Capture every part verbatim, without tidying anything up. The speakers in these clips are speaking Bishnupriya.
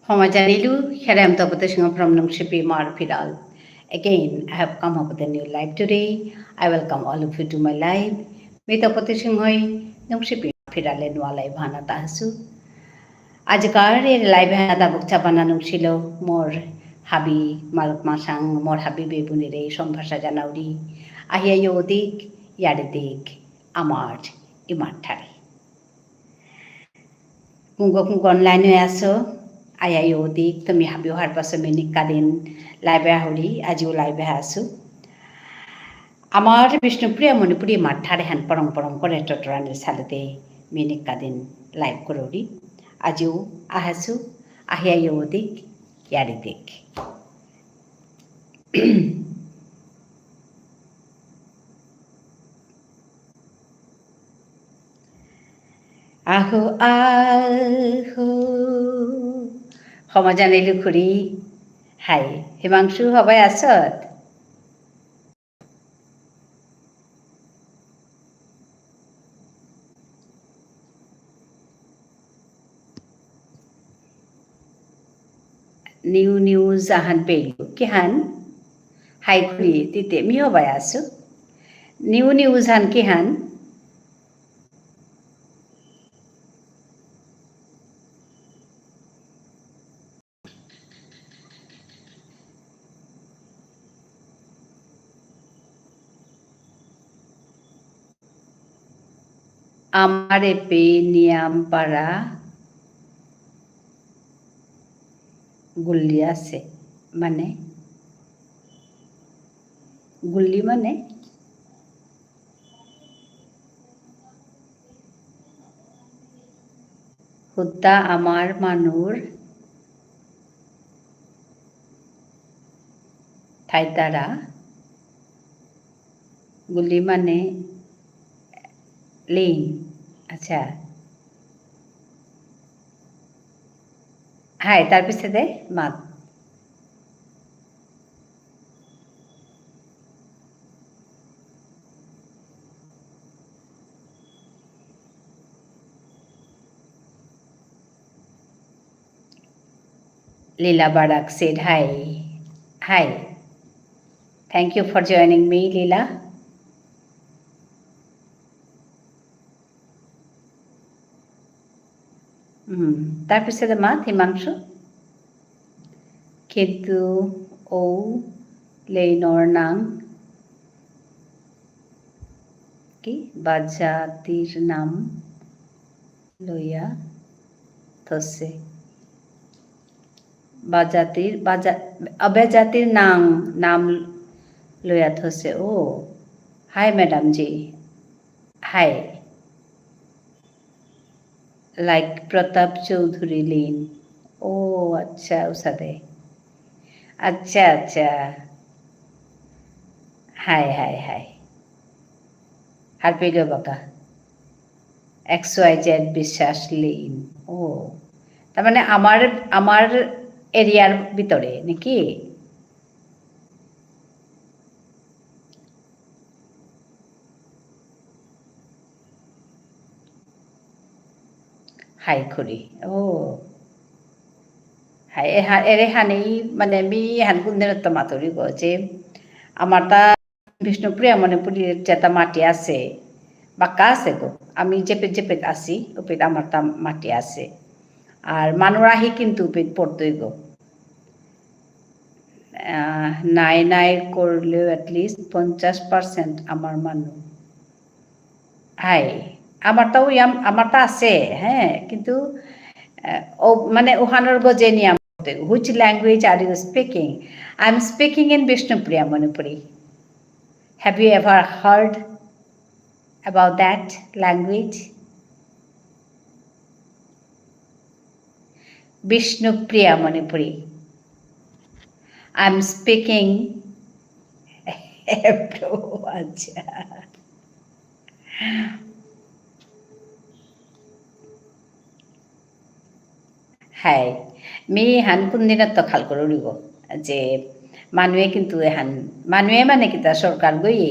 হমা জানিলু, here I am Tapati Singha from Nungshipi Imar Phiral. Again, I have come up with a new live today. I welcome all of you to my live. Me Tapati সিংহই নুংশিপি ইমার ফিরালে নুয়া live হানাত আহাসু। আজিকার এরে live হানাত আবুক চাপানা নুংশিল মোর হাবি মালক মাসাং, মোর হাবি বেবুনিরে সম্ভাষা জানাউরি। আহিয়া য়ৌদিক, য়ারিদিক, আমার ইমার ঠারে। কুঙগ কুঙগ online হয়া আসো, আয়া য়ৌদিক, তুমি হাবিও হারপাসো মি নিকাদিন live এ আহুরি, আজিও live এ আসু। আমার বিষ্ণুপ্রিয়া মণিপুরী ইমার ঠারে হান পরং পরং করে টটরানির সালেতে মি নিকাদিন live করুরি। আজিও আহাসু, আহিয়া য়ৌদিক, য়ারিদিক। আহো, আহো। হমা জানিলু খুরি। হাই, হিমাংশু হবাই আসত? New news আহান পেলু। কিহান? হাই খুরি, তিতে মি হবাই আসু। New news হান কিহান? আমার এপে নিয়াম পারা গুল্লি আসে, মানে, গুল্লি মানে? হুদ্দা আমার মানুর থাইতারা গুল্লি মানে লেইন। আচ্ছা। হাই, তার পিছে দে মাত। Lila Barak said hi. Hi. Thank you for joining me, Lila. হুম, তার পিছে দে মাত, হিমাংশু। কিন্তু ও লেইনর নাং কি? বাজাতির নাম লইয়া থসে। বাজাতির, বাজা-, অবেজাতির নাং, নাম লইয়া থসে। ও, hi madam জি। Hi. Like প্রতাপ চৌধুরী লেইন। ও, আচ্ছা, উসাদে। আচ্ছা, আচ্ছা। হাই, হাই, হাই। হারপেইল বাকা। X Y Z বিশ্বাস লেইন। ও। তার মানে আমার, আমার area র ভিতরে নাকি? হাই খুরি। ও। হাই, এ হা-, এরে হানি, মানে, মি হান কুন্দিনত্ত মাতুরি গো, যে আমার তা বিষ্ণুপ্রিয়া মণিপুরী যেতা মাটি আছে, বাক্কা আছে গো। আমি যেপেত যেপেত আছি, ওপেত আমার তা মাটি আছে। আর মানুর আহি কিন্তু ওপেত পড়তই গো। আহ, নাই নাই করলেও at least পঞ্চাশ percent আমার মানু। হাই, আমার তাও ইয়াম-, আমার তা আছে, হ্যাঁ, কিন্তু, আহ, ও, মানে, ওহানর গজে নিয়াম করতে, which language are you speaking? I am speaking in Bishnupriya Manipuri. Have you ever heard about that language? Bishnupriya Manipuri. I'm speaking Hebrew. আচ্ছা। হাই, মি হান কোন দিনত তো খাল করুরিব যে মানুয়ে কিন্তু এহান, মানুয়ে মানে কিতা সরকার গই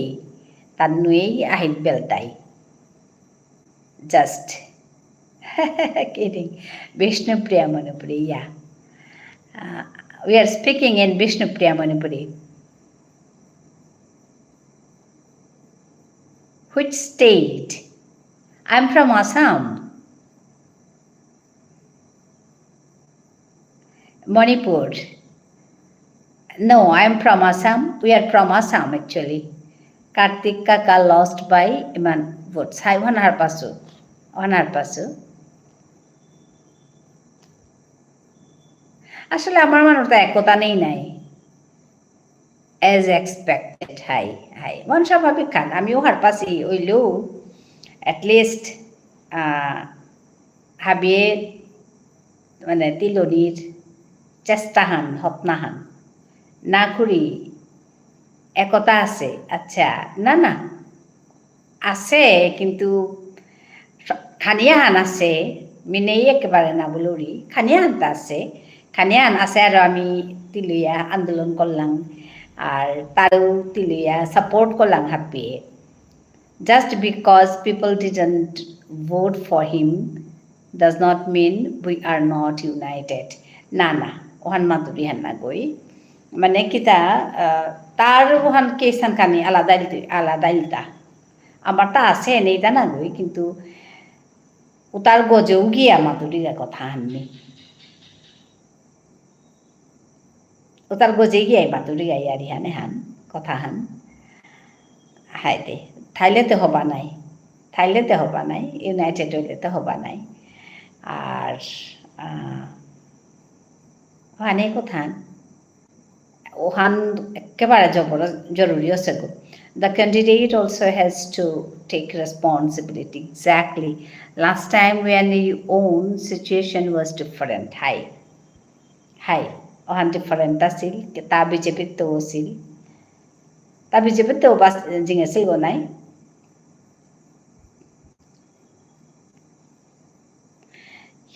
তার নুয়েই আহিত বেলতাই। Just kidding. Bishnupriya Manipuri, yeah. Uh, we are speaking in Bishnupriya Manipuri. Which state? I'm from Assam. Manipur. No, I am from Assam. We are from Assam actually. Kartik Kaka lost by ইমান votes. হাই, ওহান হারপাসু। ওহান হারপাসু। আসলে আমার মানুর তো একতা নেই নাই। As expected, হাই, হাই। মন স্বাভাবিক খান, আমিও হারপাসি, ওইলেও, at least, আহ, হাবিয়ে, মানে, তিলনির চেষ্টা হান, হতনা হান, না করি, একতা আছে, আচ্ছা, না, না, আছে, কিন্তু স-, খানিয়া হান আছে, মিনেই একেবারে না বুলুরি, খানিয়া হান তা আছে, খানিয়া হান আছে, আর আমি তিলুয়া আন্দোলন করলাম, আর তারও তিলুয়া support করলাম হাবিয়ে। Just because people didn't vote for him does not mean we are not united. না, না, ওহান মাতুরি হান না গই। মানে কিতা, আহ, তার ওহান case হান খানি আলাদা ইলতে-, আলাদা ইলতা। আমার তা আছে, নেই তা না গই, কিন্তু ও তার গজেও গিয়া মাতুরিগা কথা হান নেই। ও তার গজে গিয়া মাতুরিগা ইয়ারি হানে হান, কথা হান। হায় দে, থাইলে তে হবা নাই। থাইলে তে হবা নাই, united হইলে তে হবা নাই। আর, আহ, ওহানে কথা হান। ওহান একেবারে জবর-, জরুরি আছে গো। The candidate also has to take responsibility. Exactly. Last time when you own, situation was different. হাই। হাই। ওহান different আছিল। তা বিজেপিত তো আছিল। তা বিজেপিত তো বাস জিঙেছিল গো নাই।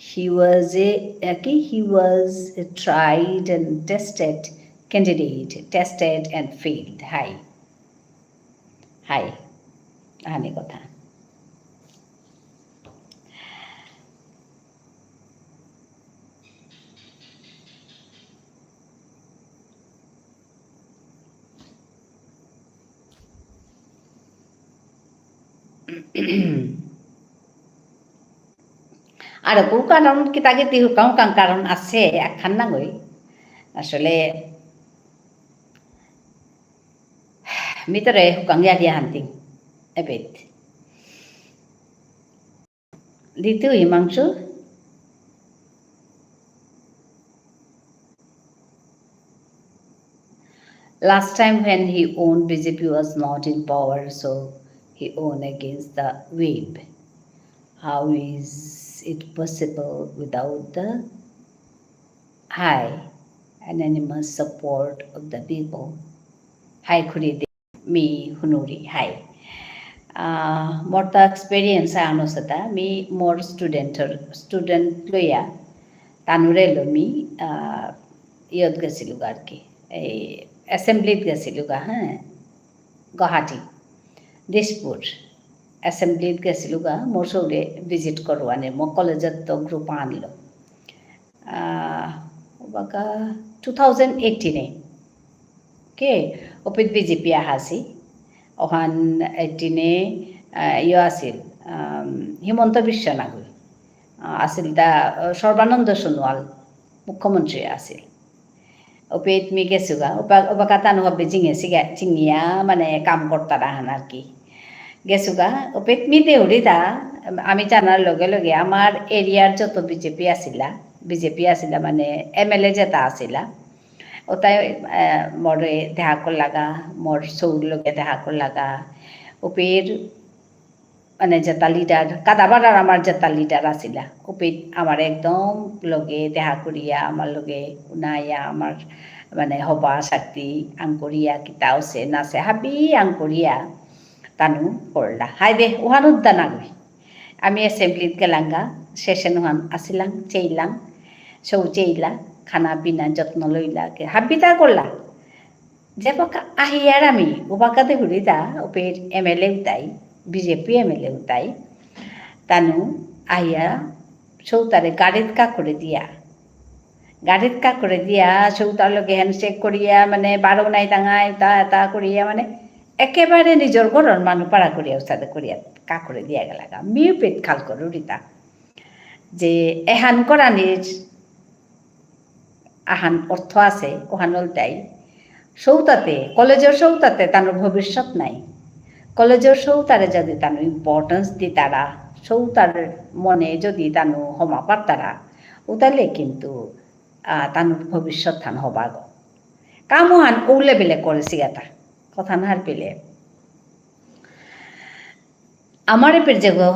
He was a, এ, কি? He was a tried and tested candidate, tested and failed. হাই। হাই। আহানি কথা। আর কো কারণ কিতা কিতি হুকাং হুকাং কারণ আছে, আখান নাগই। আসলে, মিতরে হুকাং ইয়া দিয়া হান্তিং, এবিত। দিতু Himanshu? Last time when he owned, B J P was not in power, so he owned against the wave. How is it possible without the high unanimous support of the people? হাই খুরি দে মি হুনুরি, হাই। আহ, মোর তা experience আনো সেটা, মি মোর student, student লইয়া, তানুরে লো মি, আহ, ইয়ত গেছিলুগা আর কি, এই assemblyত গেছিলুগা, হ্যাঁ, গুয়াহাটি, দিসপুর assemblyত গেছিলুগা, মোর সৌরে visit করুয়ানে, মোর কলেজত তো group আনলো। আহ, ওবাকা two thousand eighteenএ। Okay, ওপিত B J P আহাসি। ওহান eighteenএ, আহ, ইয়ো আছিল, আম, হিমন্ত বিশ্ব নাগই। আহ, আছিল তা, আহ, সর্বানন্দ সোনোয়াল মুখ্যমন্ত্রী আছিল। ওপিত মি গেসুগা, ওপা-, ওবাকা তানু হবে জিঙে সিগা, জিঙিয়া মানে কাম করতারা হান আর কি। গেসুগা, ওপিত মি দেউরি তা, আমি জানার লগে লগে আমার areaর যত B J P আসিলা, B J P আসিলা মানে M L A যেতা আসিলা, ওতাই, আহ, মোরে দেখা করলাগা, মোর সৌর লগে দেখা করলাগা, ওপির মানে যেতা leader, কাদাবারার আমার যেতা leader আসিলা, ওপিত আমার একদম লগে দেখা করিয়া, আমার লগে উনাইয়া, আমার মানে হবা শক্তি আং করিয়া, কিতা অসে নাসে, হাবি আং করিয়া, তানু করলা। হায় দে, ওহান উদ্দা নাগই। আমি assemblyত গেলাঙ্গা, session ওহান আসিলাং, চেইলাং, সৌ চেইলা, খানা পিনা যত্ন লইলা, কে হাবিতা করলা। যেবাকা আহিয়ার আমি, ওবাকা দেহুরিতা, ওপের M L A উতাই, B J P M L A উতাই, তানু আহিয়া, সৌতারে গাড়িত কাকুরে দিয়া, গাড়িত কাকুরে দিয়া, সৌতার লগে handshake করিয়া, মানে, বারো নাই টাঙাই, তা, তা করিয়া, মানে, একেবারে নিজর ঘরর মানু পারা করিয়া, উসাদে করিয়া, কাকুরে দিয়া গেলাগা। মিউ পেট খাল করুরিতা। যে এহান করানির আহান অর্থ আছে, ওহান হলতাই। সৌতাতে, কলেজর সৌতাতে তানুর ভবিষ্যৎ নাই। কলেজর সৌতারে যদি তানু importance দিতারা, সৌতার মনে যদি তানু হমা পারতারা, উতালে কিন্তু, আহ, তানুর ভবিষ্যৎ হান হবাগো। কামহান ও level এ করেসি গাতা। কথা না হারপিলে। আমার এপের যেগো,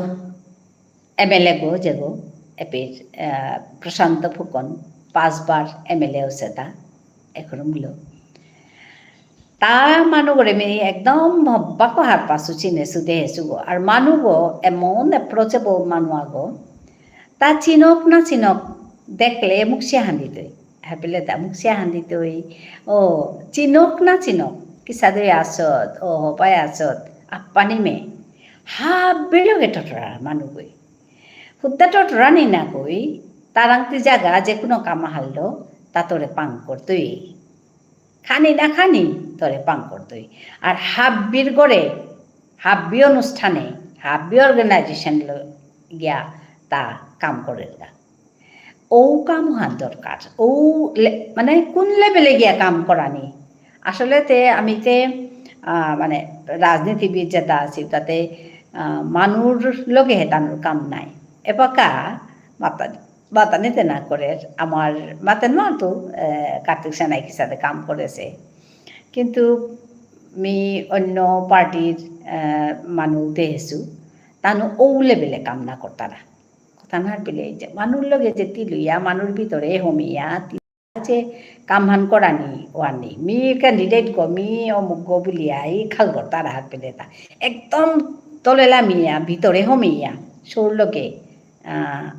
এমএলএ গো যেগো, এপের, আহ, প্রশান্ত ফুকন, পাঁচবার এমএলএ হসেতা, এখনো মূল। তা মানুগরে মি একদম হব্বাকো হারপাসু চিনেসু দেহেসু গো। আর মানুগো এমন approachable মানু আগো, তা চিনক না চিনক দেখলে মুখসিয়া হান্দিতই। হারপিলে তা মুখসিয়া হান্দিতই। ও, চিনক না চিনক, কিসাদে আসত, ও, হবাই আসত, আপ্পানি মে। হাব্বির লগে টটরা মানুগই। হুদ্দা টটরানি না কই, তারাংতি জাগা যে কোনো কাম হারলো, তা তোরে পাং করতই। খানি না খানি, তোরে পাং করতই। আর হাব্বির গরে, হাব্বি অনুষ্ঠানে, হাব্বি organization লো গিয়া তা কাম করেরগা। ও কামহান দরকার। ও লে-, মানে কোন level এ গিয়া কাম করানি? আসলে তে আমি তে, আহ, মানে রাজনীতিবিদ যেতা আছি, তাতে, আহ, মানুর লগে হেতানোর কাম নাই। এবাকা মাতা, মাতানিতে না করে, আমার মাতে নোয়ারতু, আহ, কার্তিক সেনাই কিসাদে কাম করেসে। কিন্তু মি অন্য পার্টির, আহ, মানু দেহেসু, তানু ও level এ কাম না করতারা। কথা না হারপিলে এই যে মানুর লগে যে তিলুইয়া, মানুর ভিতরে হমিয়া, তি-, যে কামহান করানি ওয়ানি। মি candidate গো, মি অমুক গো বুলিয়া, এই খাল করতারা হারপিলে তা। একদম তলে লামিয়া, ভিতরে হমিয়া, সৌর লগে, আহ,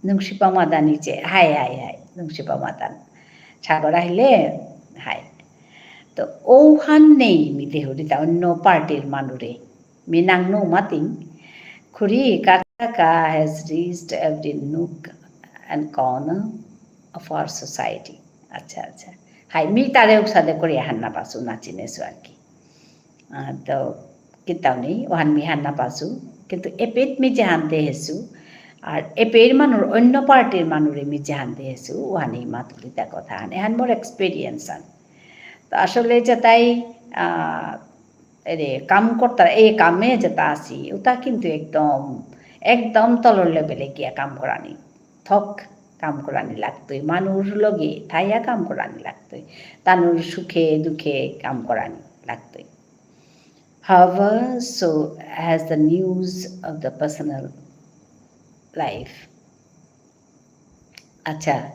নুংশিপা মাদানি যে, হাই, হাই, হাই, নুংশিপা মাদান। সাগর আহিলে, হাই। তো, ওহান নেই মি দেহুরিতা অন্য পার্টির মানুরে। মি নাং নো মাতিং, খুরি কাটাকা has reached every nook and corner of our society. আচ্ছা, আচ্ছা। হাই, মি তারে উসাদে করিয়া হান্না পাসু, না চিনেসু আর কি। আহ, তো, কিতাও নেই, ওহান মি হান্না পাসু। কিন্তু এপেইত মি যেহান দেহেসু, আর এপেইর মানুর, অন্য পার্টির মানুরে মি যেহান দেহেসু, ওহানেই মাতুরিতা কথা হান। এহান মোর experience হান। তো আসলে যেতাই, আহ, এরে কাম করতারা, এই কামে যেতা আছি, ওতা কিন্তু একদম, একদম তলর level এ গিয়া কাম করানি। থক কাম করানি লাগতই, মানুর লগে থাইয়া কাম করানি লাগতই, তানুর সুখে দুঃখে কাম করানি লাগতই। However, so has the news of the personal life. আচ্ছা,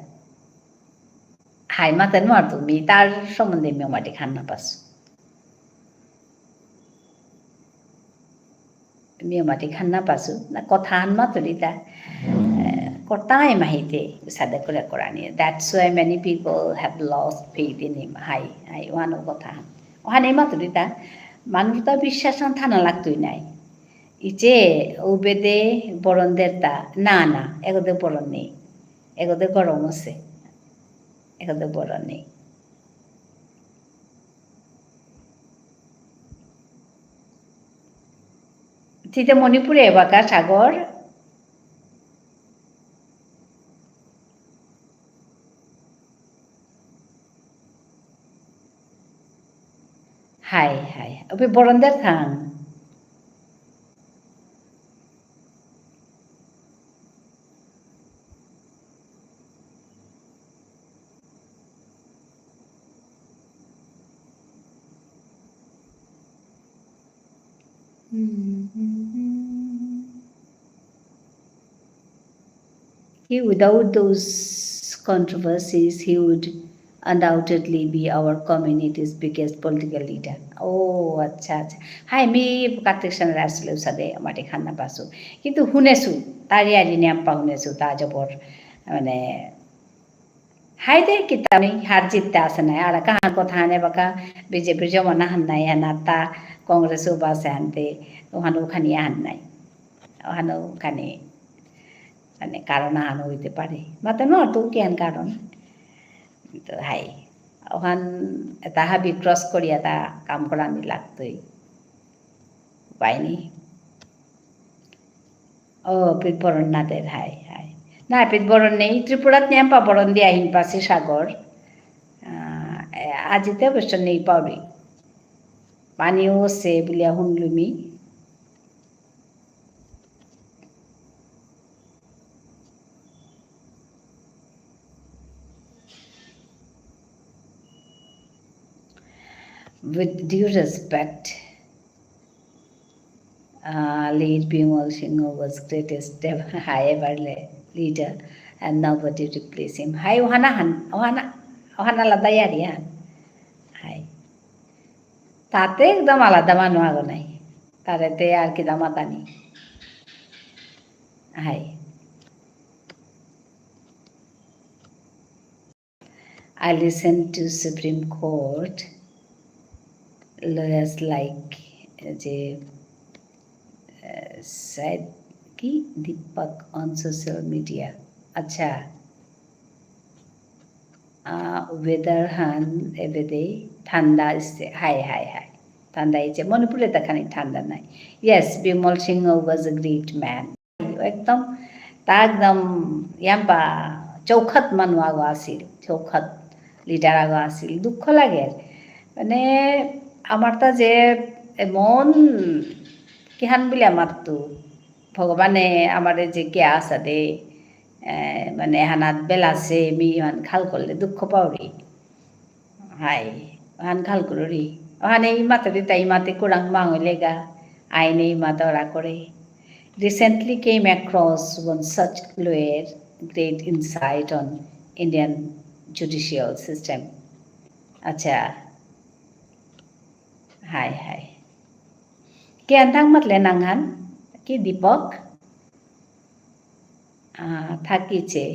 হাই মাতে নোয়ারতু, মি তার সম্বন্ধে মি অমাটি খান না পাসু। মি অমাটি খান না পাসু, না কথা হান মাতুরিতা, এ, করতাই মাহিতে, উসাদে করে করানি। That's why many people have lost faith in him. হাই, হাই, ওহানো কথা হান। ওহানে মাতুরিতা, মানুরতা বিশ্বাস হান থানা লাগতই নাই। ইচে, উবেদে বরন দেরতা, না, না, এগোদে বরন নেই। এগোদে গরম আছে। এগোদে বরন নেই। তিতে মণিপুরে এবাকা সাগর। হাই, হাই। ওপি বরন্দার থাং। He, without those controversies, he would undoubtedly be our community's biggest political leader. ও, আচ্ছা, আচ্ছা। হাই, মি কার্তিক সেনার আসলে উসাদে আমার এখান না পাসু। কিন্তু হুনেসু, তারি আরি নিয়াম্পা হুনেসু, তা জবর, মানে, হাইদে কিতা নেই, হার জিততে আসে নাই। আর কাহান কথা হানে বাকা বিজেপির জমানা হান নাই, হান আত্তা কংগ্রেস উবাসে হানতে, ওহানো খানি হান নাই। ওহানো খানি, মানে, কারণ আহান হইতে পারে। মাতে ন, তো কি হান কারণ? তো হাই। ওহান এতা হাবি cross করিয়া তা কাম করানি লাগতই। উপায় নেই। ও, পিত বরণ না দের, হাই, হাই। না, পিত বরণ নেই। ত্রিপুরাত নিয়াম্পা বরণ দিয়া হিন পাসি সাগর। আহ, এ, আজিতে অবশ্য নেই পাউরি। পানিও সে বুলিয়া হুনলুমি। With due respect, uh, late Bimal Singh was greatest ever, ever le-, leader and nobody replace him. হাই ওহানা হান, ওহানা, ওহানা আলাদা ইয়ারি হান। হাই। তাতে একদম আলাদা মানু আগো নাই। তারেতে আর কি দামাতানি। High. I listen to Supreme Court lawyers like যে, আহ, সাইদ কি? Dipak on social media। আচ্ছা। আহ, weather হান এবেদে ঠান্ডা ইসে। হাই, হাই, হাই। ঠান্ডা ইসে। মণিপুরে তো খানি ঠান্ডা নাই। Yes, Bimal Singh was a great man. একদম, তা একদম ইয়াম্পা চৌখত মানু আগো আসিল, চৌখত leader আগো আসিল। দুঃখ লাগে। মানে, আমার তা যে এমন কিহান বুলে আমার তো, ভগবানে আমারে যে কে আসা দে, এ, মানে, হানাত বেলাসে মি হান খাল করলে দুঃখ পাউরি। হাই, ওহান খাল করুরি। ওহানে ইমাতে দিতা ইমাতে কুরাং মাঙলেগা, আইনে ইমাতে ওরা করে। Recently came across one such clear, great insight on Indian judicial system. আচ্ছা। হাই, হাই। কে আন্তাং মাতলে নাঙহান? কি দীপক? আহ, থাকিছে,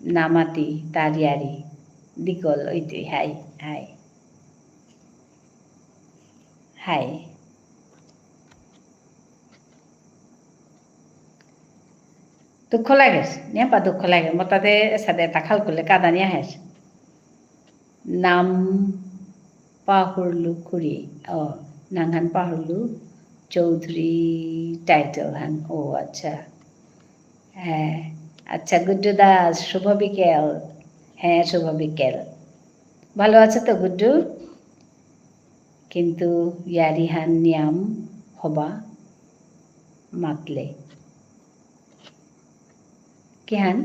নামাতি, তারিয়ারি, দিকল, ওইতে, হাই, হাই। হাই। দুঃখ লাগে, নিয়াম্পা দুঃখ লাগে। মতাতে এসাদে তাখাল করলে কাদানি আহের। নাম পাহুরলু খুড়ি। ও, নাঙহান পাহুরলু। চৌধুরী title হান। ও, আচ্ছা। হ্যাঁ, আচ্ছা, গুড্ডু দাস, শুভ বিকেল। হ্যাঁ, শুভ বিকেল। ভালো আছো তো, গুড্ডু? কিন্তু ইয়ারিহান নিয়াম হবা মাতলে। কিহান?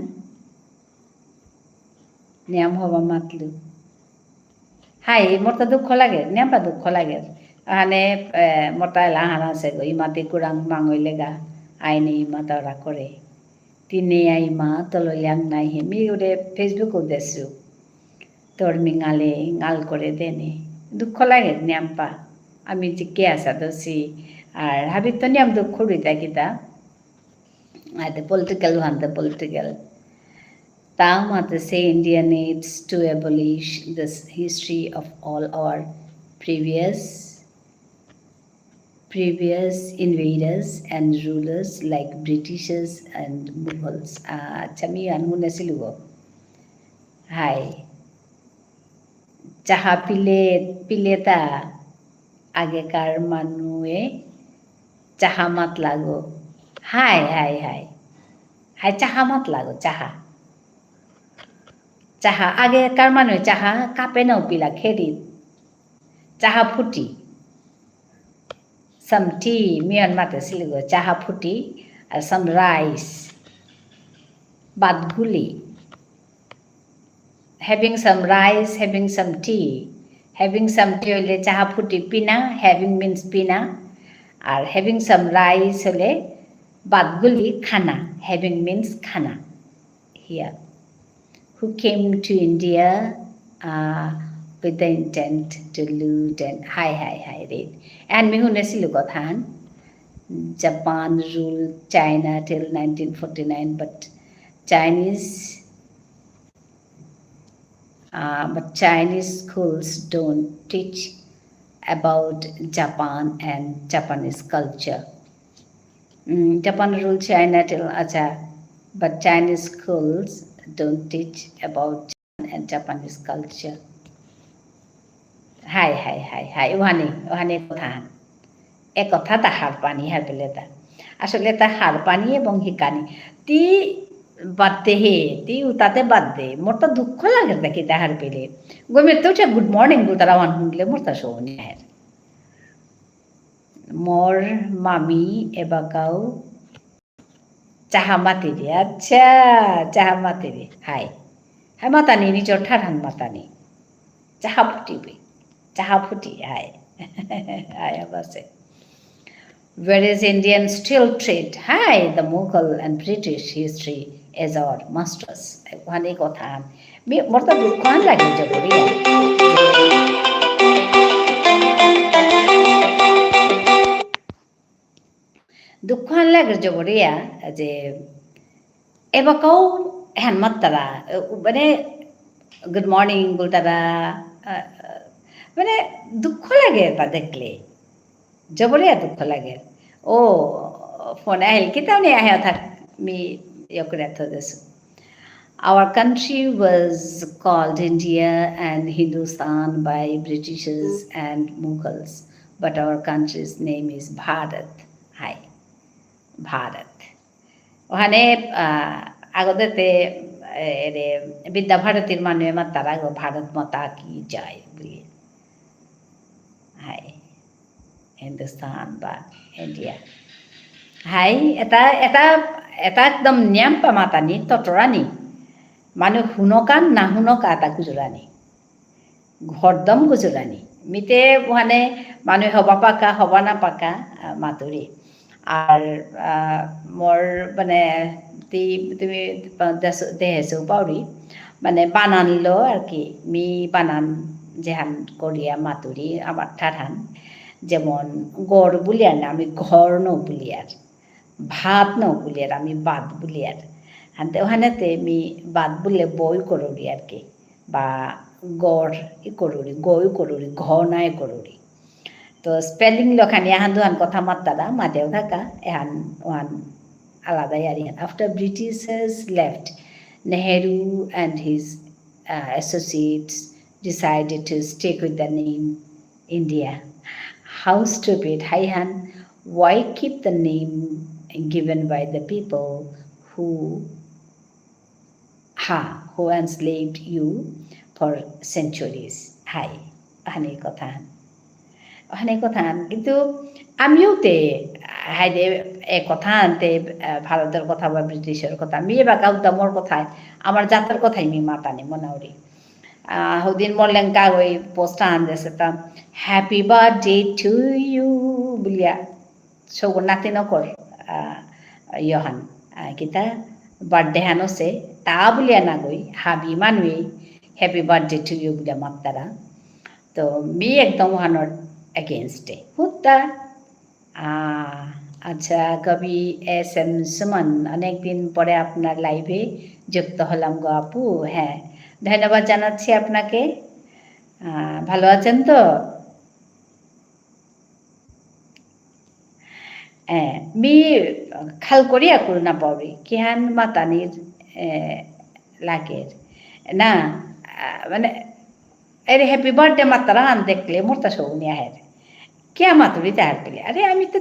নিয়াম হবা মাতলু। হাই, মোর তো দুঃখ লাগে, নিয়াম্পা দুঃখ লাগে। আহানে, এ, মোর তা এলা হানা আছে গো, ইমাতে কুরাং মাঙইলেগা, আইনে ইমাতা ওরা করে। তিনে আইমা, তললিয়াং নাই হে, মি ওরে Facebook-ও দেসু। তোর মিঙালে, ঙাল করে দেনে। দুঃখ লাগে, নিয়াম্পা। আমি যে কে আসা দোষী, আর হাবিত তো নিয়াম দুঃখ রইতা কিতা। আর the political one, the political. তাও মাতে সে India needs to abolish this history of all our previous, previous invaders and rulers like Britishers and Mughals. আহ, আচ্ছা, মি আন হুনেসিলু গো। হাই। চাহা পিলে, পিলেতা আগেকার মানুয়ে চাহা মাতলা গো। হাই, হাই, হাই। হাই, চাহা মাতলা গো, চাহা। চাহা, আগেকার মানুয়ে চাহা কাপে নাও পিলা খেরি। চাহা ফুটি। Some tea, মি আন মাতেসিলু গো, চাহা ফুটি, আর some rice, বাদগুলি। Having some rice, having some tea. Having some tea হইলে চাহা ফুটি পিনা, having means পিনা। আর having some rice হইলে বাদগুলি খানা, having means খানা। Here. Who came to India, uh, with the intent to loot and হাই, হাই, হাই, রে। And মি হুনেসিলু কথাহান, Japan ruled China till nineteen forty-nine, but Chinese, uh, but Chinese schools don't teach about Japan and Japanese culture. Mm, Japan ruled China till, আচ্ছা, but Chinese schools don't teach about and Japanese culture. হাই, হাই, হাই, হাই, ওহানি, ওহানি কথা। এ কথা তা হারপানি, হারপেলে তা। আসলে তা হারপানি এবং হিকানি। তি বাদ দে হে, তি উতাতে বাদ দে। মোর তো দুঃখ লাগে তা কিতা হারপেলে। গমে তো চা good morning বুলতারা ওহান হুনলে মোর তা শোনি আহের। মোর মামি এবাকাও চাহা মাতিরি, আচ্ছা, চাহা মাতিরি। হাই। হাই মাতানি, নিজর ঠারহান মাতানি। চাহা ফুটিবি। চাহা ফুটি, হাই। হাই, আবাসে। Whereas Indians still treat, হাই, the Mughal and British history as our masters. ওহানি কথা। মি-, মোর তো দুঃখহান লাগে জবরিয়া। দুঃখহান লাগে জবরিয়া যে এবাকাও এহান মাত্তারা, এ, মানে, good morning বুলতারা, আ, আ, মানে, দুঃখ লাগে তা দেখলে। জবরিয়া দুঃখ লাগে। ও, ফোন আহিল, কিতাও নেই আহে অথাক মি ইয়ে করে থ দেসু। Our country was called India and Hindustan by Britishers and Mughals, but our country's name is Bharat. হাই, ভারত। ওহানে, আহ, আগতে তে, এ, এরে, বিদ্যাভারতীর মানুয়ে মাত্তারা গো ভারত মাতা কি জয় বুলি। হাই। হিন্দুস্তান বা ইন্ডিয়া। হাই, এটা, এটা, এটা একদম নিয়াম পা মাতানি, ততরানি। মানু হুনকা, না হুনকা, এটা গুজরানি। হরদম গুজরানি। মিতে ওহানে মানু হবা পাকা, হবা না পাকা, আহ, মাতুরি। আর, আহ, মোর মানে তি-, তুমি দেস-, দেহেসু পাউরি, মানে বানানলো আর কি, মি বানান যেহান করিয়া মাতুরি, আমার ঠারহান, যেমন গড় বুলিয়ার না, আমি ঘর ন বুলিয়ার, ভাত ন বুলিয়ার, আমি বাদ বুলিয়ার। হানতে ওহানেতে মি বাদ বুলে বই করুরি আর কি, বা গড় ই করুরি, গই করুরি, ঘ নাই করুরি। তো spelling লখানি এহান দুহান কথা মাত্তারা, মাতেও থাকা, এহান ওহান আলাদা ইয়ারি হান। After Britishers left, Nehru and his, uh, associates decided to stick with the name India. How stupid, হাই হান, why keep the name given by the people who হা, who enslaved you for centuries. হাই, ওহানি কথা হান। ওহানি কথা হান। কিন্তু আমিও তে, হাই দে, এ কথা হান তে, আহ, ভারতর কথা বা ব্রিটিশর কথা। মি এবাকা উদ্দামর কথাই, আমার জাতর কথাই মি মাতানি মনাউরি। আহ, হদিন মোর লেংকা গই post আন দেসে তা, "Happy birthday to you" বুলিয়া। সৌগ নাতি নকর, আহ, ইয়হান, আহ, কিতা birthday হান অসে, তা বুলিয়া না গই, হাবি মানুয়ে happy birthday to you বুলিয়া মাত্তারা। তো মি একদম ওহানর against এ। হুত্তা, আহ, আচ্ছা, কবি এস এম সুমন, অনেকদিন পরে আপনার live এ যুক্ত হলাম গো আপু। হ্যাঁ, ধন্যবাদ জানাচ্ছি আপনাকে। আহ, ভালো আছেন তো? এ, মি খাল করিয়া কুল না পাউরি, কিহান মাতানির, এ, লাগের। না, আ, মানে, এরে happy birthday মাত্তারা হান দেখলে মোর তা শৌনি আহের। কিয়া মাতুরি তা হারপেলে? আরে, আমি তো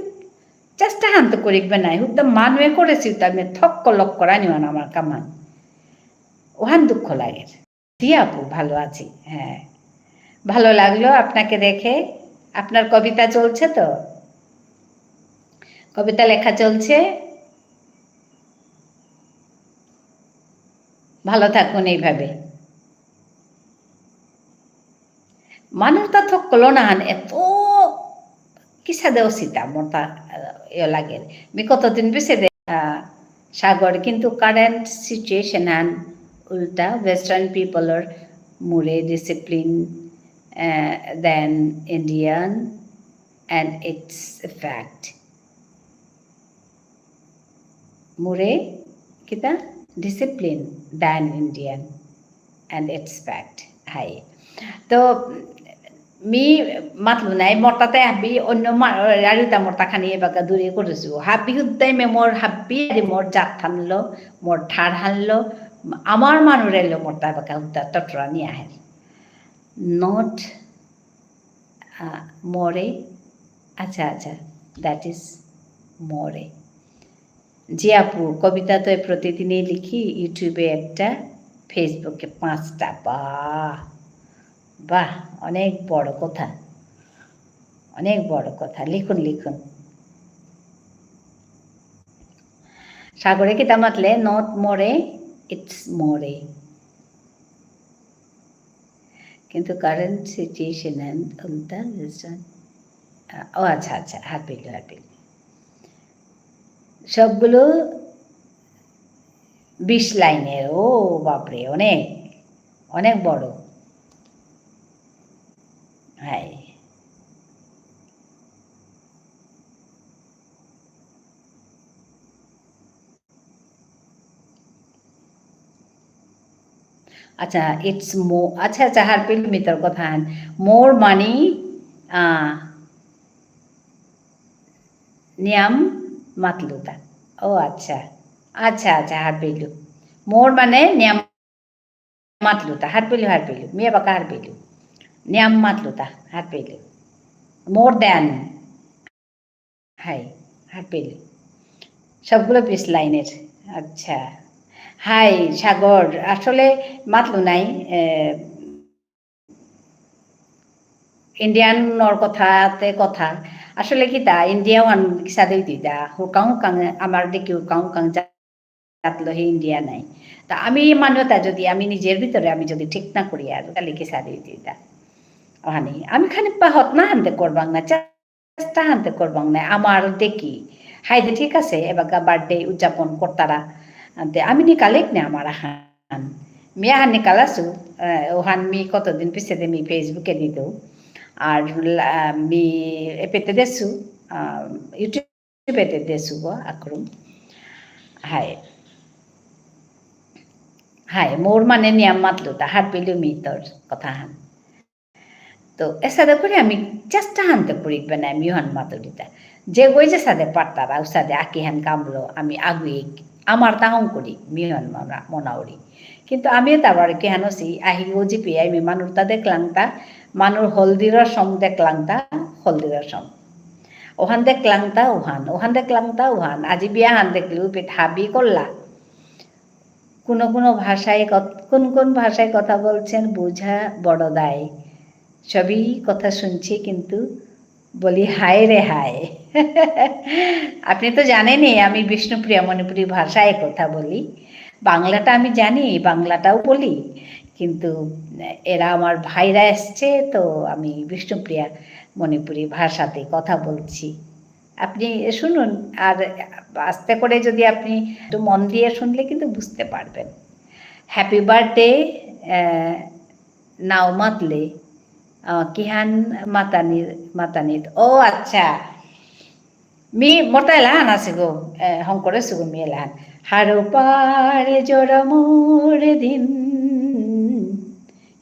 চেষ্টা হান তো করিক বানাই, হুদ্দা মানুয়ে করেসি, তো আমি থক্ক লক করানি ওহান আমার কামান। ওহান দুঃখ লাগের। জি আপু, ভালো আছি। হ্যাঁ, ভালো লাগলো আপনাকে দেখে। আপনার কবিতা চলছে তো? কবিতা লেখা চলছে? ভালো থাকুন এইভাবে। মানুর তা থক্কল নাহান এত কিসাদে অসিতা মোর তা, আহ, ইয়ে লাগে। মি কতদিন পিছে দে, আহ, সাগর, কিন্তু current situation হান উল্টা, Western people are more disciplined, uh, than Indian, and it's a fact. More, কিতা? Discipline than Indian, and it's fact. হাই। তো, মি মাতলু নাই, মোর তাতে হাবি অন্য মা-, আরিতা মোর তা খানি এবাকা দূরে করেসু। হাবি হুদ্দাই মে মোর হাবি আরি মোর জাত হানলো, মোর ঠার হানলো, আমার মানুরে লো মোরতা বাকা উত্তর টটরা নিয়া আহের। Not, আহ, more। আচ্ছা, আচ্ছা, that is more। জি আপু, কবিতা তো প্রতিদিনই লিখি, YouTube-এ একটা, Facebook-এ পাঁচটা। বাহ, বাহ, অনেক বড় কথা, অনেক বড় কথা। লিখুন, লিখুন। সাগরে কিতা মাতলে? Not more, it's more। কিন্তু current situation and all the reason, আহ, ও আচ্ছা, আচ্ছা, হারপেইলু, হারপেইলু। সবগুলো বিশ লাইনের। ও বাপরে, অনেক, অনেক বড়। হাই। আচ্ছা, it's mo-, আচ্ছা, আচ্ছা, হারপেইলু মি তোর কথাহান। More মানে, আহ, নিয়াম মাতলুতা। ও আচ্ছা। আচ্ছা, আচ্ছা, হারপেইলু। More মানে নিয়াম মাতলুতা। হারপেইলু, হারপেইলু। মি এবাকা হারপেইলু। নিয়াম মাতলুতা, হারপেইলু। More than। হাই, হারপেইলু। সবগুলো বিশ লাইনের। আচ্ছা। হাই, সাগর। আসলে মাতলু নাই, এ, Indian-র কথাতে কথা। আসলে কিতা, India ওহান কিসাদে দিতা। হুরকাং হুরকাং, আমার দেখি হুরকাং হুরকাং জাত লো হে India নাই। তা আমি মানু এতা যদি আমি নিজের ভিতরে আমি যদি ঠিক না করি আর, তাহলে কিসাদে দিতা। ওহানি, আমি খানি পাহত না হানতে করবাং না, চেষ্টা হানতে করবাং না, আমার দেখি। হাইদে ঠিক আছে, এবাকা birthday উদযাপন করতারা। আনতে আমি নিকালেক না আমার আহান। মি আহান নিকালাসু, আহ, ওহান মি কতদিন পিছেদে মি Facebook-এ দিতু। আর লা-, মি এপেতে দেসু, আহ, YouTube-এতে দেসু গো, আকরুম। হাই। হাই, more মানে নিয়াম মাতলুতা, হারপেইলু মি তোর কথাহান। তো এসাদে করে আমি চেষ্টা হানতে করি বানা মি ওহান মাতুরিতা। যেগই যেসাদে পারতারা, উসাদে আকিহান কামলো, আমি আগুই আমার তাহং করি, মি ওহান মনা-, মনাউরি। কিন্তু আমি তারপরে কিহান অসি, আহি ও জিপি, আমি মানুরতা দেখলাংতা, মানুর হলদি রসম দেখলাংতা, হলদি রসম। ওহান দেখলাংতা, ওহান, ওহান দেখলাংতা, ওহান। আজি বিয়াহান দেখলু, পেট হাবি করলা। কোনো কোনো ভাষায় কত-, কোন কোন ভাষায় কথা বলছেন বুঝা বড় দায়। সবই কথা শুনছি কিন্তু বলি হায় রে হায়। আপনি তো জানেনই আমি বিষ্ণুপ্রিয়া মণিপুরী ভাষায় কথা বলি। বাংলাটা আমি জানি, বাংলাটাও বলি। কিন্তু এরা আমার ভাইরা এসছে তো আমি বিষ্ণুপ্রিয়া মণিপুরী ভাষাতে কথা বলছি। আপনি শুনুন, আর আস্তে করে যদি আপনি একটু মন দিয়ে শুনলে কিন্তু বুঝতে পারবেন। Happy birthday, আহ, নাও মাতলে, আহ, কিহান মাতানি, মাতানিত। ও আচ্ছা। মি মোরতা এলাহান আছে গো, আহ, হংকরে সুগো মি এলাহান। হারৌপারে জরমর দিন।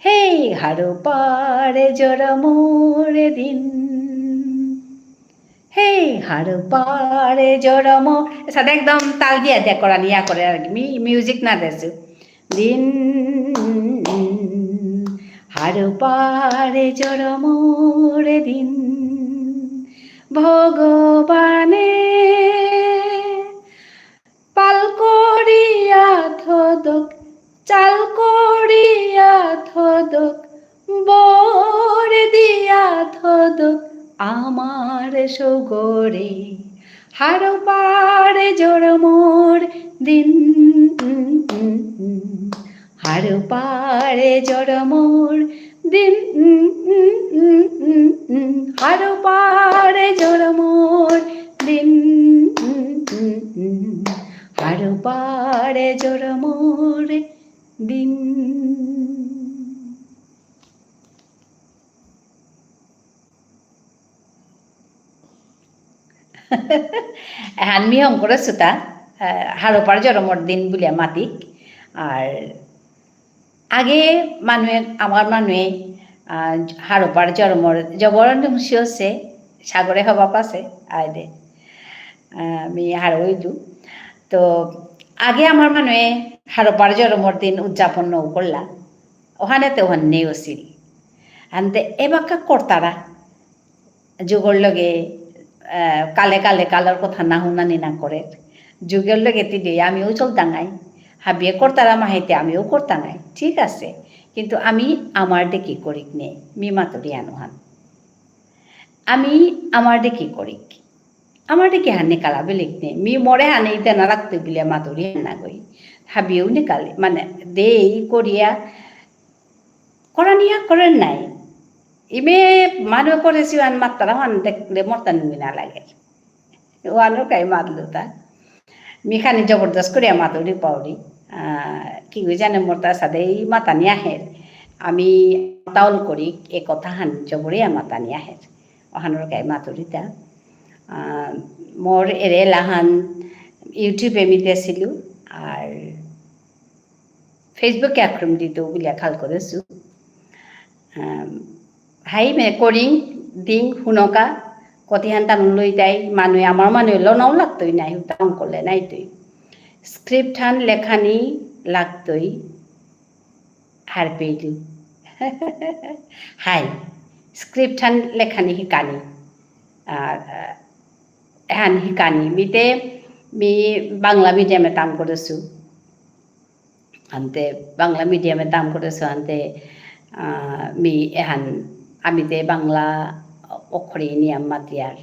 হেই, হারৌপারে জরমর দিন। হেই, হারৌপারে জরম। এসাদে একদম তাল দিয়া দিয়া করানি ইয়া করে আর কি। মি-, music না দেসু। দিন, হারৌপারে জরমর দিন। ভগবানে পাল করিয়া থদক, চাল করিয়া থদক, বর দিয়া থদক আমার সৌগরে। হারৌপারে জরমর দিন, হারৌপারে জরমর দিন, হারৌপারে জরমর দিন, হারৌপারে জরমর দিন। এহান মি হংকরে সুতা, আহ, হারৌপার জরমর দিন বুলিয়া মাতিক। আর আগে মানুয়ে, আমার মানুয়ে, আহ, হারৌপার জরমর জবর নুংসিও সে, সাগরে হবা পাসে, আয় দে। আহ, মি হারৌইলু। তো আগে আমার মানুয়ে হারপার জরমর দিন উদযাপন নৌ করলা, ওহানেতে ওহান নেই অসিল। আনতে এবাকা করতারা, যুগর লগে, আহ, কালে কালে কালর কথা না হুনানি না করে। যুগর লগে তিলে আমিও চলতাঙাই। হাবিয়ে করতারা মাহিতে আমিও করতাঙাই। ঠিক আছে। কিন্তু আমি আমার দেখি করিক নে, মি মাতুরি আনুহান। আমি আমার দেখি করিক। আমার দেখি হানে কালা বেলেগ নে। মি মরে হানে ইতে না রাখতে বিলে মাতুরি হান না গই। হাবিয়েও নে কালে, মানে, দেই করিয়া করানিয়া করেন নাই। ইমে মানু করেসি আন মাত্রা আন দেখলে মরতা নিমি না লাগে। ওয়ানো কাই মাতলু তা। মি খানি জবরদস্ত করিয়া মাতুরি পাউরি। আহ, কি গই জানে মরতা সাদে এই মাতানি আহের। আমি তাউল করি এ কথা হান জবরিয়া মাতানি আহের। ওহানোর কাই মাতুরি তা। আহ, মোর এরে লাহান YouTube এ মি দেসিলু। আর Facebook এ আক্রম দিত বুলিয়া খাল করেসু। আম, হাই মে করিং দিং হুনকা কতিহান তানুন লই তাই মানু আমার মানু লনাও লাগতই নাই, হুতাম করলে নাই তুই। Script হান লেখানি লাগতই হারপেইলি। হাই, script হান লেখানি হিকানি। আর, আহ, হান হিকানি। মিতে মি বাংলা medium এ কাম করেসু। আনতে বাংলা medium এ কাম করেসু আনতে, আহ, মি এহান, আমি তে বাংলা অক্ষরে নিয়াম মাতিয়ার,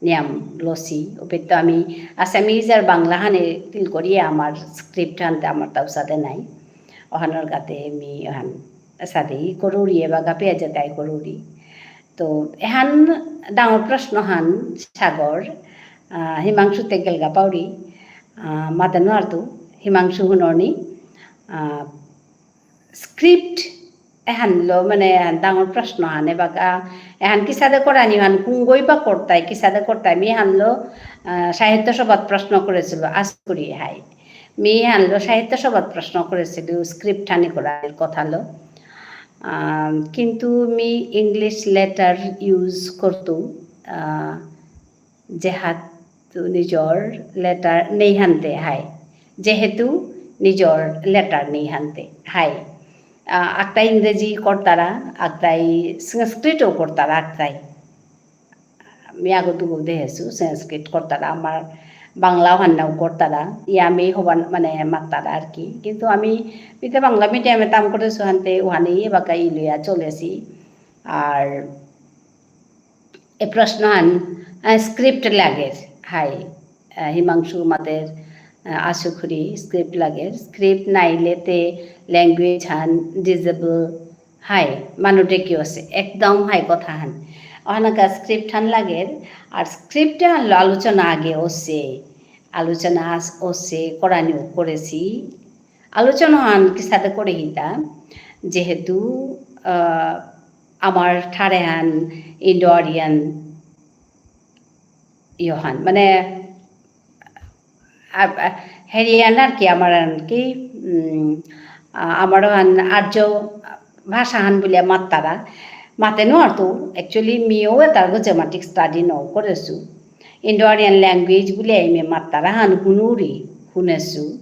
নিয়াম লসি। ওপেত্ত আমি Assamese আর বাংলা হানে তিল করিয়া আমার script আনতে আমার তাও সাথে নাই। ওহানোর গাতে মি ওহান সাথেই করুরি এবাকা পেয়া যেতাই করুরি। তো এহান ডাঙর প্রশ্ন হান সাগর, আহ, হিমাংশু তে গেলগা পাউরি, আহ, মাতে নুয়ারতু, হিমাংশু হুননি, আহ, script এহানলো, মানে, এহান ডাঙর প্রশ্ন হান, এবাকা, এহান কিসাদে করানি হান, কুঙ্গই বা করতাই, কিসাদে করতাই, মি হানলো, আহ, সাহিত্য সভাত প্রশ্ন করেসিল, আজ করি হাই। মি হানলো সাহিত্য সভাত প্রশ্ন করেসিল, script হানি করার কথালো। আহ, কিন্তু মি English letter use করতু, আহ, যেহাতু নিজর letter নেই হানতে হাই। যেহেতু নিজর letter নেই হানতে হাই। আহ, আকতাই ইংরেজি করতারা, আকতাই সংস্কৃতও করতারা, আকতাই। মি আগো দুগো দেহেসু, সংস্কৃত করতারা, আমার বাংলাও হান্নাও করতারা, ইয়া আমি হবান, মানে, মাত্তারা আর কি। কিন্তু আমি পিতে বাংলা medium এ কাম করেসু হানতে, ওহানে ইয়ে বাকা ইলুয়া চলেসি। আর এ প্রশ্ন হান, আহ, script লাগের, হাই, আহ, হিমাংশু মাতের, আহ, আশু করি script লাগের। Script নাইলে তে language হান disable, হাই, মানু ডেকি আসে, একদম হাই কথা হান। অহানাকা script হান লাগের, আর script এ আলো-, আলোচনা আগে আসে, আলোচনা আস-, আসে, করানিও করেসি। আলোচনা হান কিসাদে করে হিতা, যেহেতু, আহ, আমার ঠারে হান Indo-Aryan ইয়ো হান, মানে, আ, আ, হেরিয়ান আর কি, আমার আর কি, উম, আ, আমারও হান আর্য ভাষা হান বুলিয়া মাত্তারা, মাতে নুয়ারতু, actually মিও এতার গজে মাটিক study নৌ করেসু। Indo-Aryan language বুলিয়া ইমে মাত্তারা হান হুনুরি, হুনেসু।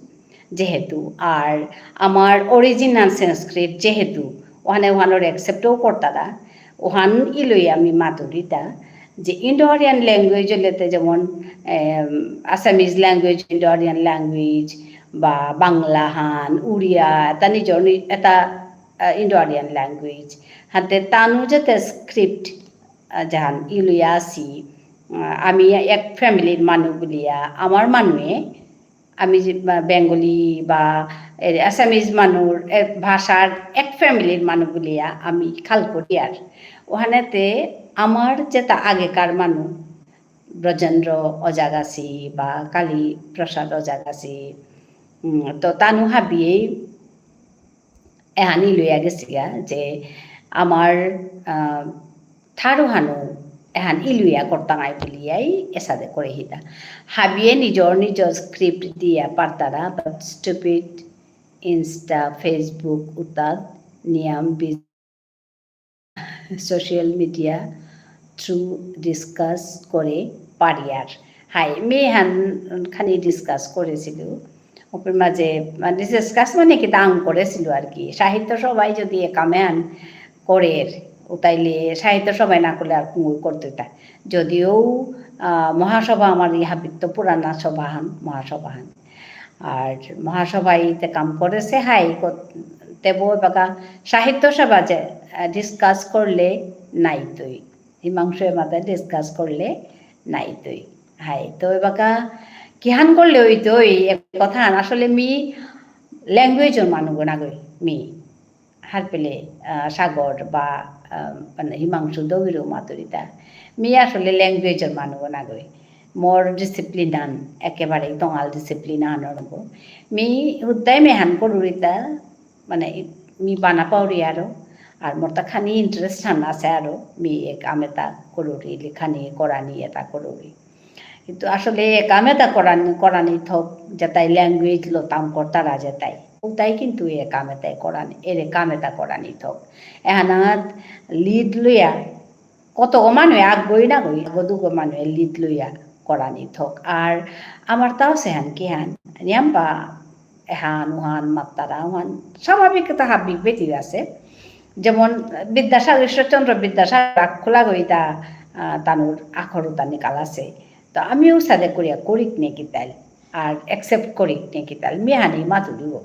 যেহেতু, আর আমার original সংস্কৃত যেহেতু, ওহানে ওহানোর accept ও করতারা, ওহান ইলই আমি মাতুরিতা, যে Indo-Aryan language হলেতে যেমন, M, Assamese language, Indo-Aryan language, বা বাংলা হান, উড়িয়া, এটা নিজর নি-, এটা, আহ, Indo-Aryan language। হাতে তানু যেতে script, আহ, জাহান ইলুয়া আসি, আহ, আমি এক family-র মানু বুলিয়া, আমার মানুয়ে, আমি যে, বা, Bengali বা এ, Assamese মানুর, এ, ভাষার এক family-র মানু বুলিয়া আমি খাল করি আর। ওহানেতে আমার যেটা আগেকার মানু, ব্রজেন্দ্র ওজাগাছি বা কালী প্রসাদ ওজাগাছি, উম, তো তানু হাবিয়েই এহান ইলুয়া গেছিগা যে আমার, আহ, ঠারহানু এহান ইলুয়া করতাঙাই বুলিয়াই এসাদে করে হিতা। হাবিয়ে নিজর নিজর script দিয়া পারতারা, but stupid Insta, Facebook উতাত নিয়াম B-, social media through discuss করে পারিয়ার। হাই, মি হান খানি discuss করেসিলু। ওপর মাঝে, মানে, discuss মানে কি দান করেছিল আর কি। সাহিত্য সভায় যদি এ কামে আন করের, উতাইলে সাহিত্য সভায় না করলে আর কুঙুই করতে তা। যদিও, আহ, মহাসভা আমার ইহাবিত্ত পুরানা সভাহান, মহাসভাহান। আর মহাসভায় তে কাম করেছে হাই কর-, তেবো এবাকা সাহিত্য সভা যে, আহ, discuss করলে নাই তুই। হিমাংশু এ মাতে discuss করলে নাই তুই। হাই, তো এবাকা কিহান করলে ওই তো ওই এক কথা আন, আসলে মি language-র মানু না গই, মি। হারপেলে, আহ, সাগর বা, আহ, মানে হিমাংশু দৌড়েও মাতুরিতা। মি আসলে language-র মানু না গই। মোর discipline আন, একেবারে টঙাল discipline আন ওরকম। মি হুদ্দাই মেহান করুরিতা, মানে, মি বানা পাউরি আরো, আর মোর তা খানি interest হান আছে আরো, মি এ কাম এতা করুরি, লিখানি, করানি এতা করুরি। কিন্তু আসলে এ কাম এতা করানি, করানি থক, যেতাই language লো তাম করতারা যেতাই। ওতাই কিন্তু এ কাম এতাই করানি, এরে কাম এতা করানি থক। এহানাত lead লইয়া, কতগো মানুয়ে আগগই না গই, গদুগো মানুয়ে lead লইয়া করানি থক। আর আমার তাও সেহান কিহান, নিয়াম বা এহান উহান মাত্তারা উহান, স্বাভাবিক এতা হাব্বিক বেটি আছে। যেমন বিদ্যাসাগর, ঈশ্বরচন্দ্র বিদ্যাসাগর আখুলা গইতা, আহ, তানুর আখর উতা নিকাল আছে। তো আমিও সাদে করিয়া করিক নে কিতাল, আর accept করিক নে কিতাল, মিহানি মাতুলিব।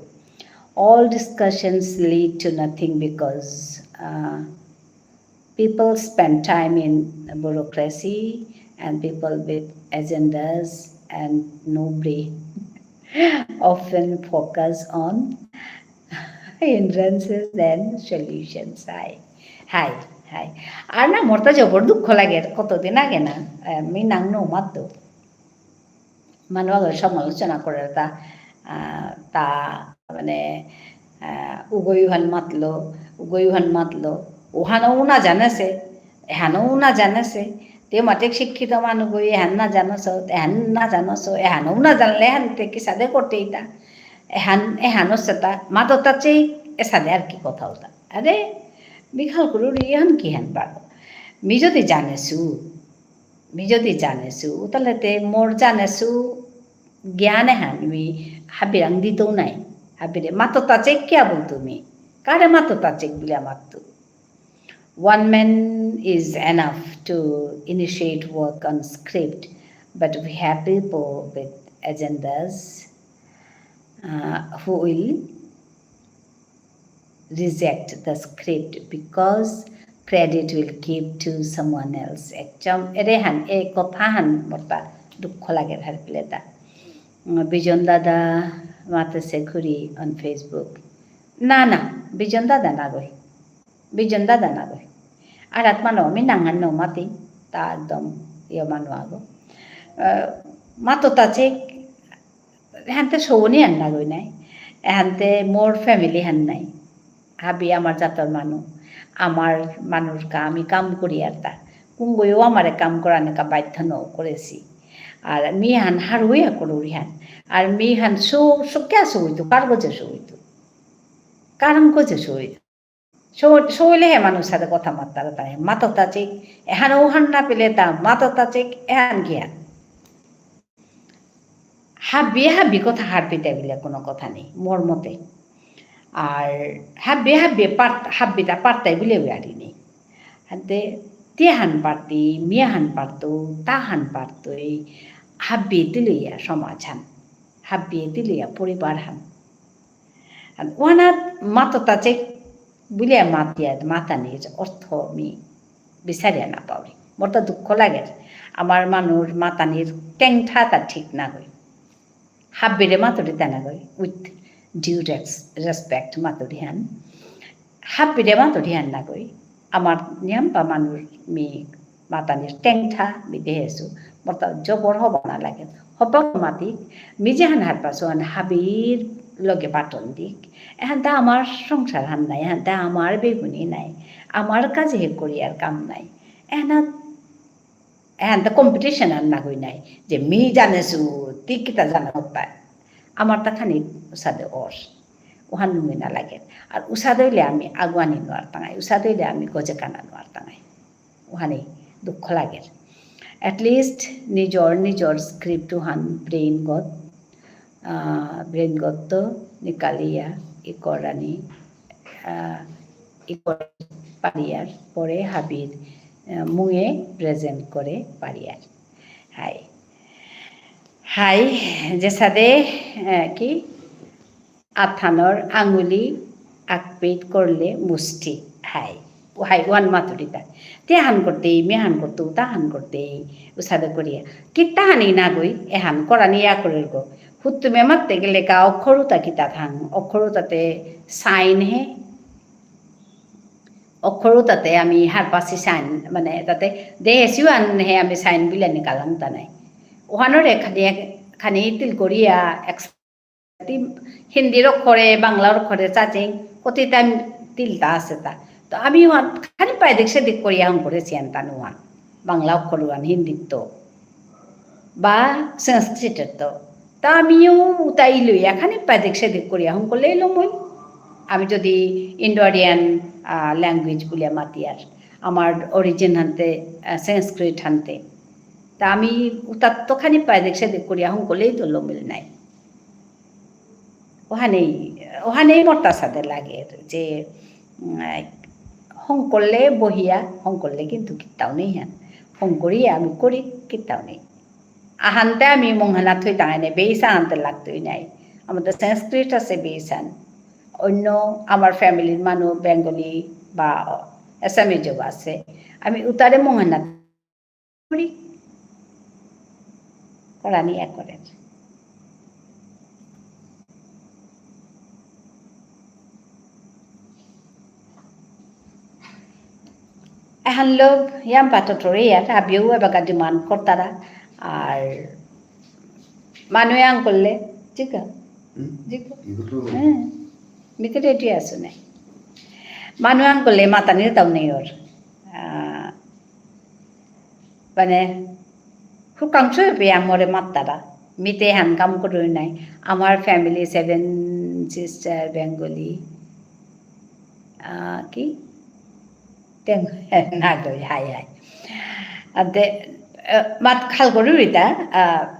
All discussions lead to nothing because, uh, people spend time in bureaucracy and people with agendas and no brain often focus on hindrances than solutions. হাই, হাই, হাই। আর না, মোর তো জবর দুঃখ লাগে, কতদিন আগে না, আহ, মি নাং নো মাততো। মানু আগর সমালোচনা করের তা, আহ, তা মানে, আহ, উগই উহান মাতলো, উগই উহান মাতলো, উহানও না জানেসে, এহানও না জানেসে, তে মাতেক শিক্ষিত মানু গই এহান না জানস, এহান না জানস, এহানও না জানলে এহান তে কিসাদে করতে ইতা, এহান, এহানও সেতা, মাততাছে এসাদে আর কি কথা হতা। আরে, মি খাল করুরি এহান কিহান পারো। মি যদি জানেসু, মি যদি জানেসু, তাহলে তে মোর জানেসু জ্ঞান এহান মি হাবিরাং দিতৌ নাই। হাবিরে মাততাছে কিয়া বুলতু মি? কারে মাততাছে বুলিয়া মাততু? One man is enough to initiate work on script, but we have people with agendas, uh, who will reject the script because credit will give to someone else. একদম এরে হান, এ কথা হান মোরতা দুঃখ লাগে হারপেলে তা। উম, বিজন দাদা মাতেসে খুরি on Facebook। না, না, বিজন দাদা না গই। বিজন দাদা না গই। আর আত মানু আমি নাঙহান ন মাতি, তা একদম ইয়ে মানু আগো। আহ, মাততাছে এহানতে সৌনি হান না গই নাই। এহানতে মোর family হান নাই। হাবি আমার জাতর মানু। আমার মানুর কা-, আমি কাম করি আর তা। কুঙ্গইও আমারে কাম করানিকা বাধ্য ন করেসি। আর মি হান হারুইয়া করুরি হান। আর মি হান সৌ, সৌ কে সৌইতু, কার গজে সৌইতু। কারণ গজে সৌইতু। সৌ-, সৌলে হে মানু সাদে কথা মাত্তারা তাই। মাততাছে, এহান ওহান না পেলে তা, মাততাছে, এহান কিয়া। হাব্বি হাব্বি কথা হারপিতা বুলে কোনো কথা নেই, মোর মতে। আর হাব্বি হাব্বি পার-, হাব্বিতা পারতাই বুলে বিয়ারি নেই। হাতে তে হান পারতি, মিয়া হান পারতো, তা হান পারতই, হাব্বি দিলিয়া সমাজ হান, হাব্বি দিলিয়া পরিবার হান। আর ওহানাত মাততাছে বুলিয়া মাতিয়া, মাতানির অর্থ মি বিচারিয়া না পাউরি। মোর তো দুঃখ লাগে। আমার মানুর মাতানির টেংঠাতা ঠিক না গই। হাব্বিরে মাতুরি তা না গই, with due res-, respect Maturi হান। হাব্বিরে মাতুরি হান না গই। আমার নিয়াম পা মানুর মি মাতানির টেংঠা মি দেহেসু, মোর তা জবর হবা না লাগে। হবা মাতি, মি যেহান হারপাসু হান হাবির লগে বাটন দিক। এহান তা আমার সংসার হান নাই, এহান তা আমার বেগুনি নাই, আমার কাজে হে করিয়ার কাম নাই। এহান, এহান তা competition আর না হই নাই, যে মি জানেসু, তি কিতা জানো হতা। আমার তা খানি উসাদে অর। উহান নুঙে না লাগে। আর উসাদে হইলে আমি আগুয়ানি নোয়ার তাঙাই, উসাদে হইলে আমি গজে কানা নোয়ার তাঙাই। উহানি দুঃখ লাগের। At least নিজর, নিজর script উহান brain গত আহ, brain গত্ত নিকালিয়া ইকরানি, আহ, ইকর পারিয়ার পরে হাবির, আহ, মুঙে present করে পারিয়ার। হাই। হাই, যেসাদে, আহ, কি? আতহানর আঙুলি আকপিত করলে মুষ্টি। হাই। ও হাই, ওহান মাতুরিতা। তে হান করতে, মি হান করতে, উতা হান করতে, উসাদে করিয়া। কিত্তা হানি নাগই, এহান করানি ইয়া করের গো। হুত্তুমে মাততে গেলে কা অক্ষর উতা কিতা থাং, অক্ষর উতাতে sign হে। অক্ষর উতাতে আমি হারপাসি sign, মানে, তাতে দেহেসিও আন হে আমি sign বিলে নিকালাং তা নাই। ওহানরে খানি, খানি তিল করিয়া এক তি-, হিন্দির অক্ষরে, বাংলার অক্ষরে চাচিং, কতি time তিলতা আছে তা। তো আমি ওহান খানি পাই দেখছে দিক করিয়া হং করেসি আন তানু ওহান। বাংলা অক্ষর ওহান হিন্দিত্ত বা সংস্কৃতত্ত। তা আমিও উতাই লইয়া খানি পাই দেখছে দিক করিয়া হং করলে লমই। আমি যদি Indo-Aryan, আহ, language বুলিয়া মাতিয়ার, আমার origin হানতে, আহ, সংস্কৃত হানতে। তা আমি উতাত্ত খানি পাই দেখছে দিক করিয়া হং করলেই তো লমিল নাই। ওহানেই, ওহানেই মোরতা সাদে লাগে যে, উম, হং করলে বহিয়া, হং করলে কিন্তু কিত্তাও নেই হান। হং করিয়া আমি করি কিত্তাও নেই। আহানতে আমি মংহানা থই তাঙাই নেই, বেইসা আনতে লাগতই নাই। আমাদের সংস্কৃত আছে বেইসান। অন্য আমার family-র মানু বেঙ্গলি বা Assamese যোগ আছে। আমি উতারে মংহানা করি। করানি ইয়া করের। এহান লোক ইয়াম পাতো ঠরে ইয়ার, হাবিও এবাকা demand করতারা। আর মানু ইয়াং করলে, জিকা? হুম? জিকা? এগুলো হ্যাঁ। মিতে ready আসু নাই। মানু ইয়াং করলে মাতানির তাও নেই ওর। আহ, মানে, হুকাংশ পেয়া মোরে মাত্তারা। মিতে হান কাম করুই নাই। আমার family seven sister Bengali। আহ, কি? তেং-, না গই, হাই, হাই। আদে, আহ, মাত খাল করুরিতা, আহ,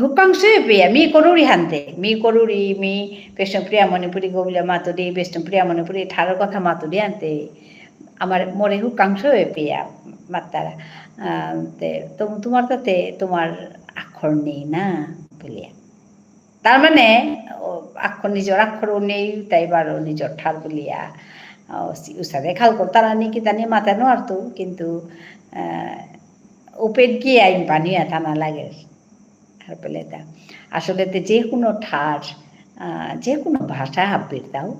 হুকাংশে পেয়া, মি করুরি হানতে, মি করুরি, মি বিষ্ণুপ্রিয়া মণিপুরী গৌলিয়া মাতুরি, বিষ্ণুপ্রিয়া মণিপুরী ঠারর কথা মাতুরি হানতে, আমার মোরে হুকাংশে পেয়া মাত্তারা, আহ, তে, তো-, তোমার তাতে তোমার আক্ষর নেই না, বুলিয়া। তার মানে, ও, আক্ষর, নিজর আক্ষরও নেই, তাই বারো নিজর ঠার বুলিয়া, আহ, সি-, উসাদে খাল করতারা নি কি তানি মাতে নোয়ারতো, কিন্তু, আহ, উপেদ গিয়া ইম্পানিয়া থানা লাগে। আর বলে তা, আসলে তে যে কোনো ঠার, আহ, যে কোনো ভাষা হাব্বির দাও,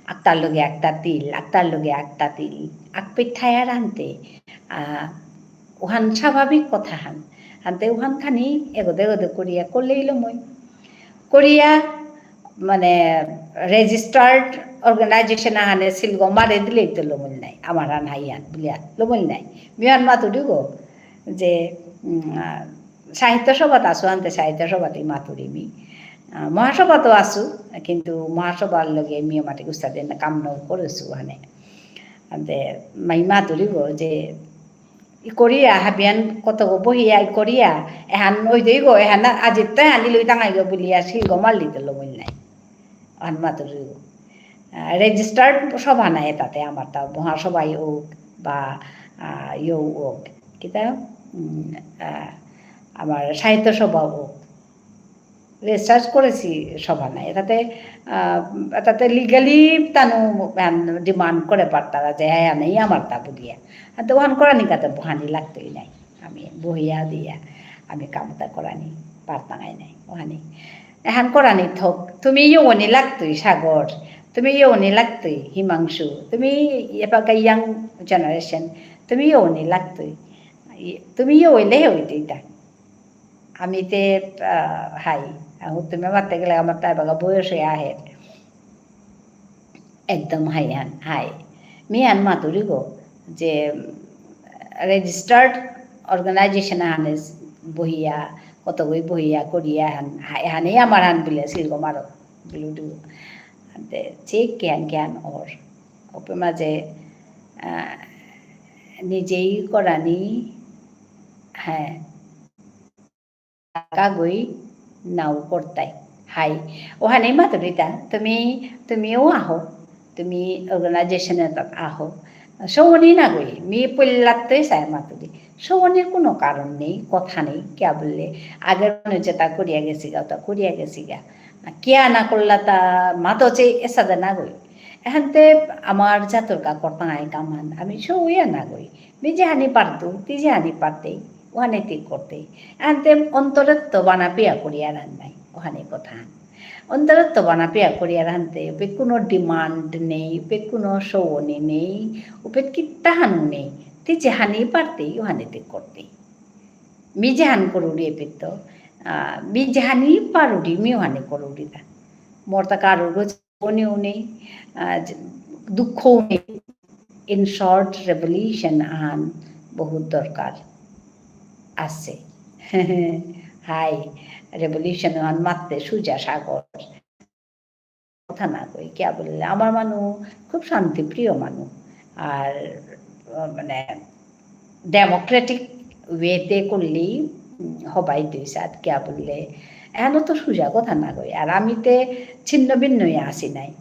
আক্তার লগে আক্তা তিল, আক্তার লগে আক্তা তিল, আকপে ঠায়ার আনতে, আহ, ওহান স্বাভাবিক কথা হান। আনতে ওহান খানি এগোদে এগোদে করিয়া করলেই লমই। করিয়া, মানে, registered organization আহানে সিলগো মারে দিলেই তো লমইল নাই। আমার হান হাইয়ান বুলিয়া লমইল নাই। মিয়ান মাতুরি গো, যে, উম, আহ, সাহিত্য সভাত আসু আনতে সাহিত্য সভাতেই মাতুরি মি। আহ, মহাসভাত আসু, কিন্তু মহাসভার লগে মিও মাটি উস্তাদে না কাম নৌ করেসু হানে। আনতে মাই মাতুরি গো যে, ই করিয়া, হাবিয়ান কত গো বহিয়া, ই করিয়া, এহান ওই দই গো, এহান আজি তাই আনি লই তাঙাই গো বুলিয়া, সিল গো মারলি তো লমইল নাই। আন মাতুরি গো। আহ, registered সভা নাই এটাতে আমার তা, মহাসভাই হোক বা, আহ, ইয়েও হোক, কিতা, উম, আহ, আমার সাহিত্য সভা হোক। Research করেসি সভা নাই। এটাতে, আহ, এটাতে legally তানু, আহ, demand করে পারতারা যে, হ্যাঁ, আমি আমার তা বুলিয়া। আর তো ওহান করানি কাতে বহানি লাগতই নাই। আমি বহিয়া দিয়া, আমি কামতা করানি পারতাঙাই নাই। ওহানি। এহান করানি থক। তুমি ইয়নি লাগতই সাগর। তুমি ইয়নি লাগতই হিমাংশু। তুমি এবাকা young generation। তুমি ইয়নি লাগতই। তুমি ইয়ে হইলে হইতই তা। আমি তে, আহ, হাই, আহ, তুমি মারতে গেলে আমার তাই বাগা বয়স হয়ে আহে। একদম হাই হান, হাই। মি হান মাতুরি গো, যে, উম, registered organization হানে বহিয়া, কত বই বহিয়া করিয়া হান, হাই, হানে আমার হান বিলে সিলগো মারো, বিলু দু। আনতে, ঠিক জ্ঞান জ্ঞান ওর। ওপে মাঝে, আহ, নিজেই করানি, হ্যাঁ। কাগই নাও করতাই। হাই, ওহানে মাতুরিতা, তুমি, তুমিও আহো, তুমি organization এতাত আহো। সৌনি নাগই, মি পল্লাত্তই সাই মাতুরি। সৌনির কোনো কারণ নেই, কথা নেই, কিয়া বুললে, আগের মানু যেতা করিয়া গেছিগা, ওতা করিয়া গেছিগা। কিয়া না করলা তা মাতচে এসাদে নাগই। এহানতে আমার জাতর কা করতাঙাই কামহান, আমি সৌয়া নাগই। মি যেহানি পারতু, তি যেহানি পারতেই, ওহানে তি করতেই। এহানতে অন্তরত্ত বানা পিয়া করিয়া রান নাই, ওহানে কথা। অন্তরত্ত বানা পিয়া করিয়া রানতে, উপে কোনো demand নেই, উপে কোনো সৌনি নেই, উপে কিত্তাহানু নেই। তি যেহানি পারতেই, ওহানে তি করতেই। মি যেহান করুরি এপিত্ত, আহ, মি যেহানি পারুরি, মি ওহানে করুরি তা। মোর তা কারুর গজ বনিও নেই, আহ, দুঃখও নেই। In short, revolution আহান বহুত দরকার আছে। হাই, revolution আহান মাততে সুজা সাগর। কথা না কই, কিয়া বুললে, আমার মানু খুব শান্তিপ্রিয় মানু। আর, আহ, মানে, democratic way তে করলেই, উম, হবাই দুই সাত, কিয়া বুললে, এহানো তো সুজা কথা না কই। আর আমি তে ছিন্ন ভিন্ন হয়ে আসি নাই।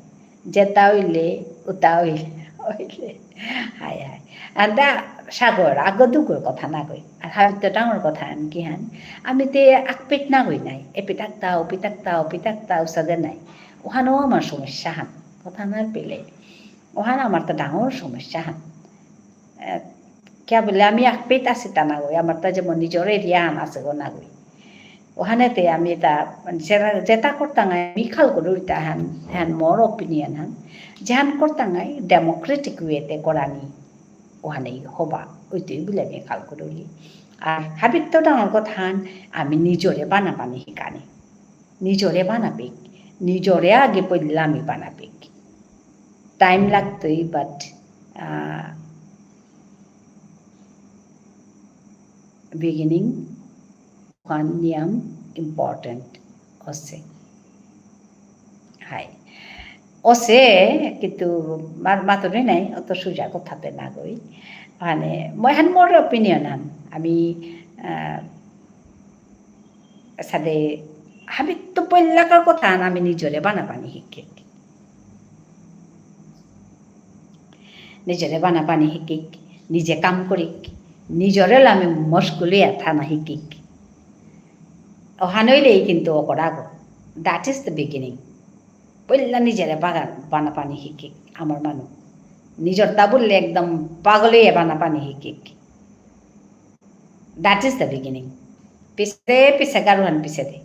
যেতা হইলে, উতা হইলে, হইলে। হাই, হাই। আর দা, সাগর, আগ দুগর কথা না কই। আর হাবিত্ত ডাঙর কথা আন কি হান। আমি তে আকপেট না কই নাই। এপিতাক্তা, ওপিতাক্তা, ওপিতাক্তা, উসাদে নাই। ওহানো আমার সমস্যা হান। কথা না পেলে। ওহান আমার তো ডাঙর সমস্যা হান। আহ, কিয়া বুললে আমি আকপেট আসি তা নাগই, আমার তো যেমন নিজর area হান আছে গো নাগই। ওহানেতে আমি তা, মানে, যেতা, যেতা করতাঙাই, আমি খাল করুরি তা হান, হান মোর opinion হান। যেহান করতাঙাই, democratic way তে করানি, ওহানেই হবা, ওইটাই বুলে আমি খাল করুরি। আর হাবিত্ত ডাঙর কথা হান, আমি নিজরে বানা পানি হিকানি। নিজরে বানাপিক, নিজরে আগে পইলা আমি বানাপিক। Time লাগতই, but, আহ, beginning ওহান নিয়াম important অসে। হাই। অসে, কিন্তু মার-, মাতুরি নাই, অত সুজা কথা তে নাগই। মানে, মই হান মোর opinion হান। আমি, আহ, সাদে হাবিত্ত পইলাকার কথা হান আমি নিজরে বানা পানি হিকিক। নিজরে বানা পানি হিকিক, নিজে কাম করিক, নিজরে লামে মশগুলিয়া থানা হিকিক। ওহানইলেই কিন্তু অকরাগো। That is the beginning. পইলা নিজরে বাগা-, বানা পানি হিকিক, আমার মানু। নিজর তা বুললে একদম পাগলে বানা পানি হিকিক। That is the beginning. পিছে পিছে গারুহান পিছে দে।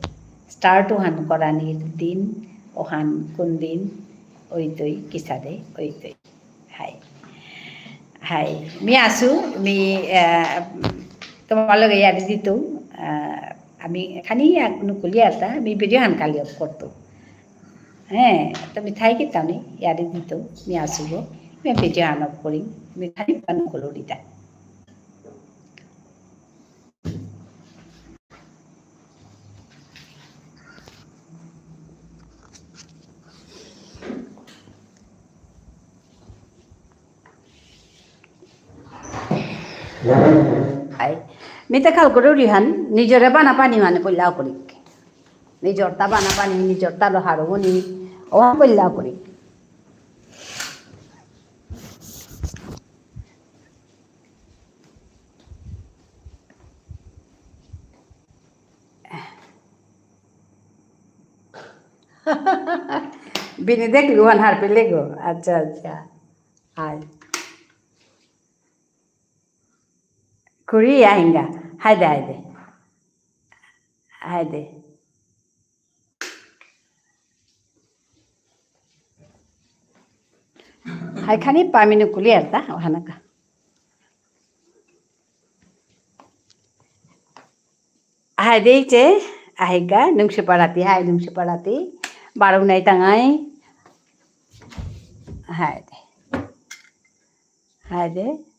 Start ওহান করানির দিন, ওহান কোন দিন, ওইতই, কিসাদে, ওইতই। হাই। হাই। মি আসু, মি, আহ, তোমার লগে ইয়ারি দিতু, আহ, আমি খানি এক নুকুলি আরতা, মি video হান কালি off করতু। হ্যাঁ, তুমি থাই কি তানি, ইয়ারি দিতু, মি আসু গো, মি video হান off করি, মি খানি পান করুরিতা। হাই। মিতে খাল করুরিহান, নিজরে বানা পানি মানে পইলা করিক। নিজর তা বানা পানি, নিজর তা লোহারো বনি, ওহান পইলা করিক। বিনি দেখলি ওহান হারপেলে গো। আচ্ছা, আচ্ছা। হাই। কুড়ি আহিঙ্গা। হাই দে, হাই দে। হাই দে। হাই খানি পামিনু কুলিয়ার তা, ওহানাকা। হাই দেইছে, আহিগা, নুংসি পারাতি, হাই নুংসি পারাতি। বারো নাই তাঙাই। হাই দে। হাই দে।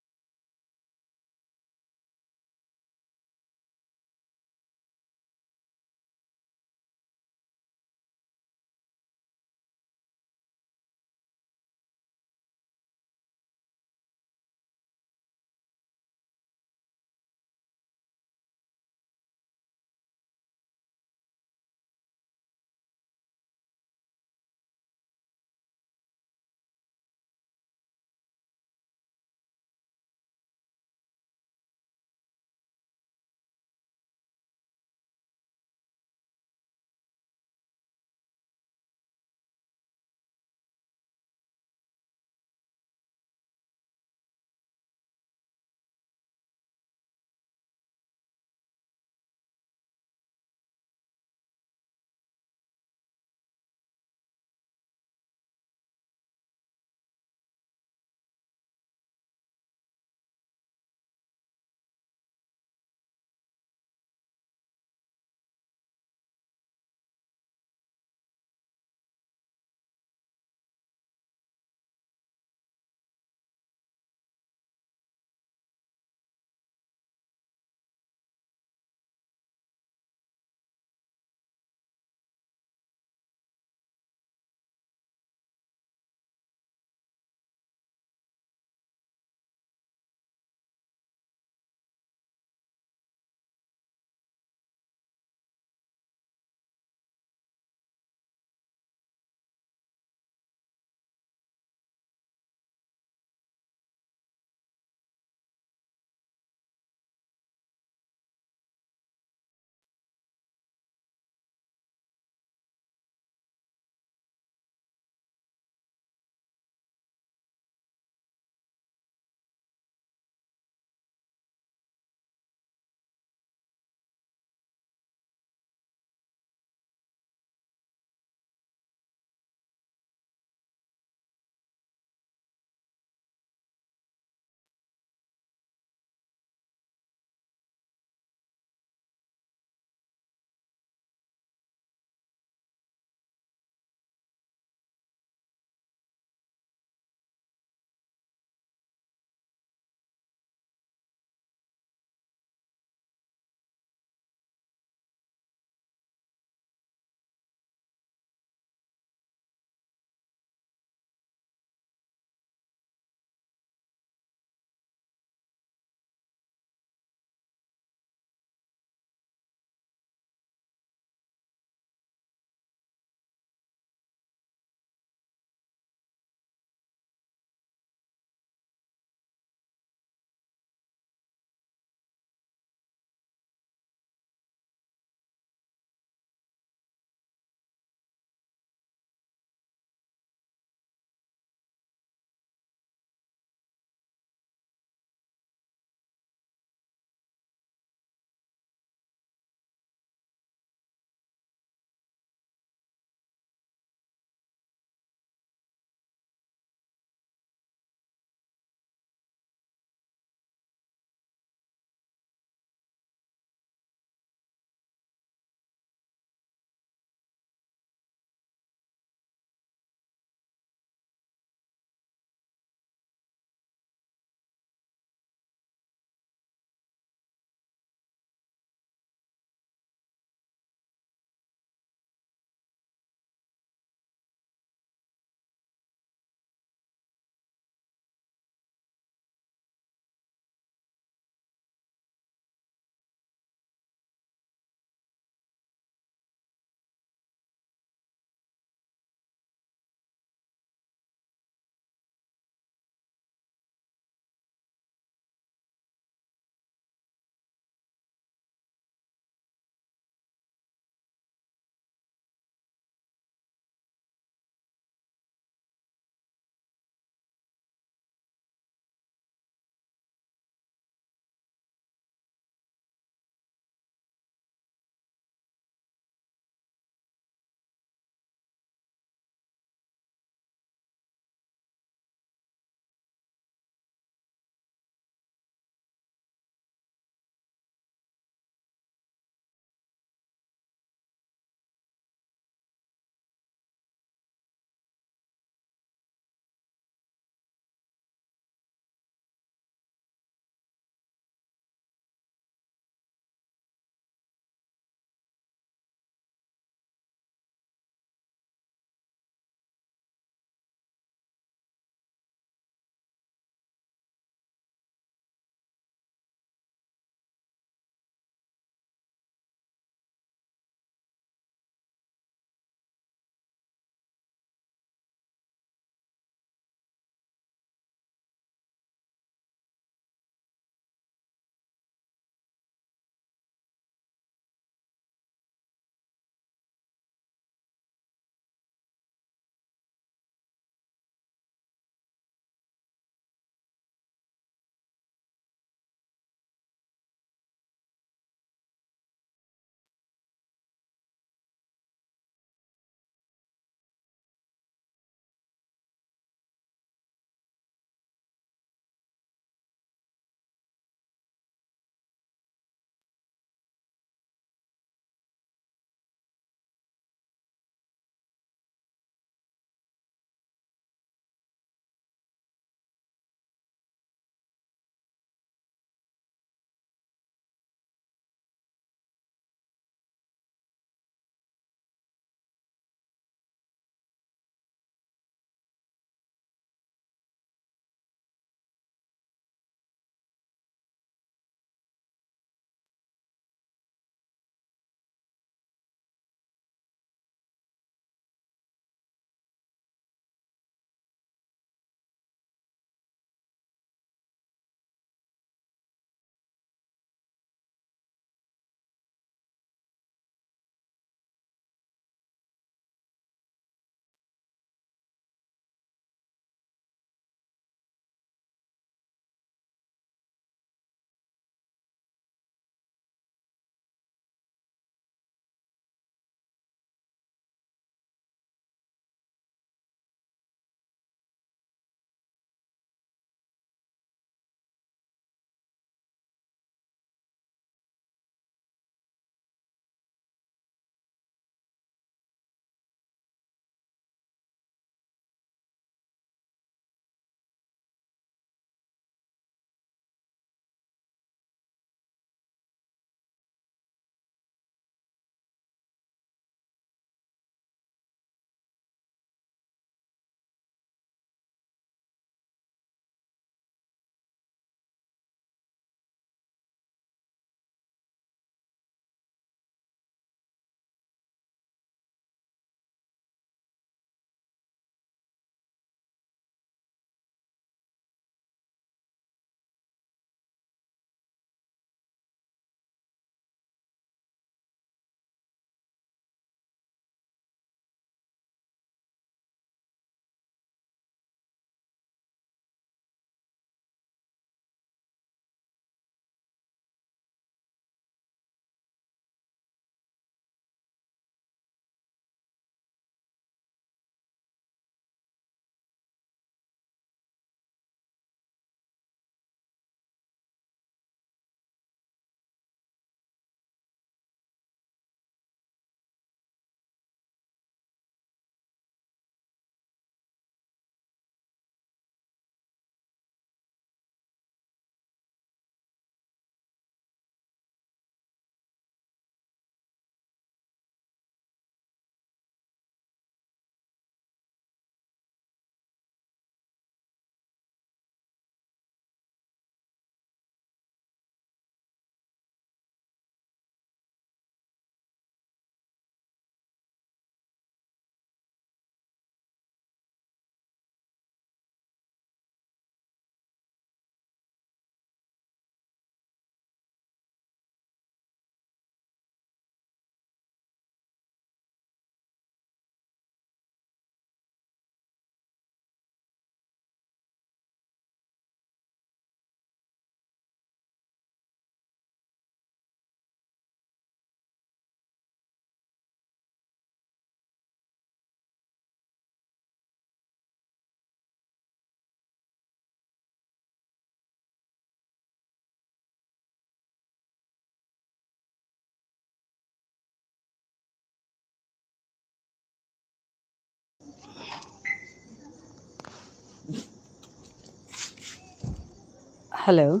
Hello,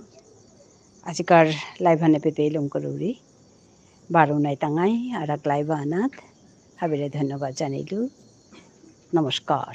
আজিকার live হানে পেপে লম করুরি। বারো নাই তাঙাই, আর এক live আনাত। হাবিরে ধন্যবাদ জানাইলু। নমস্কার।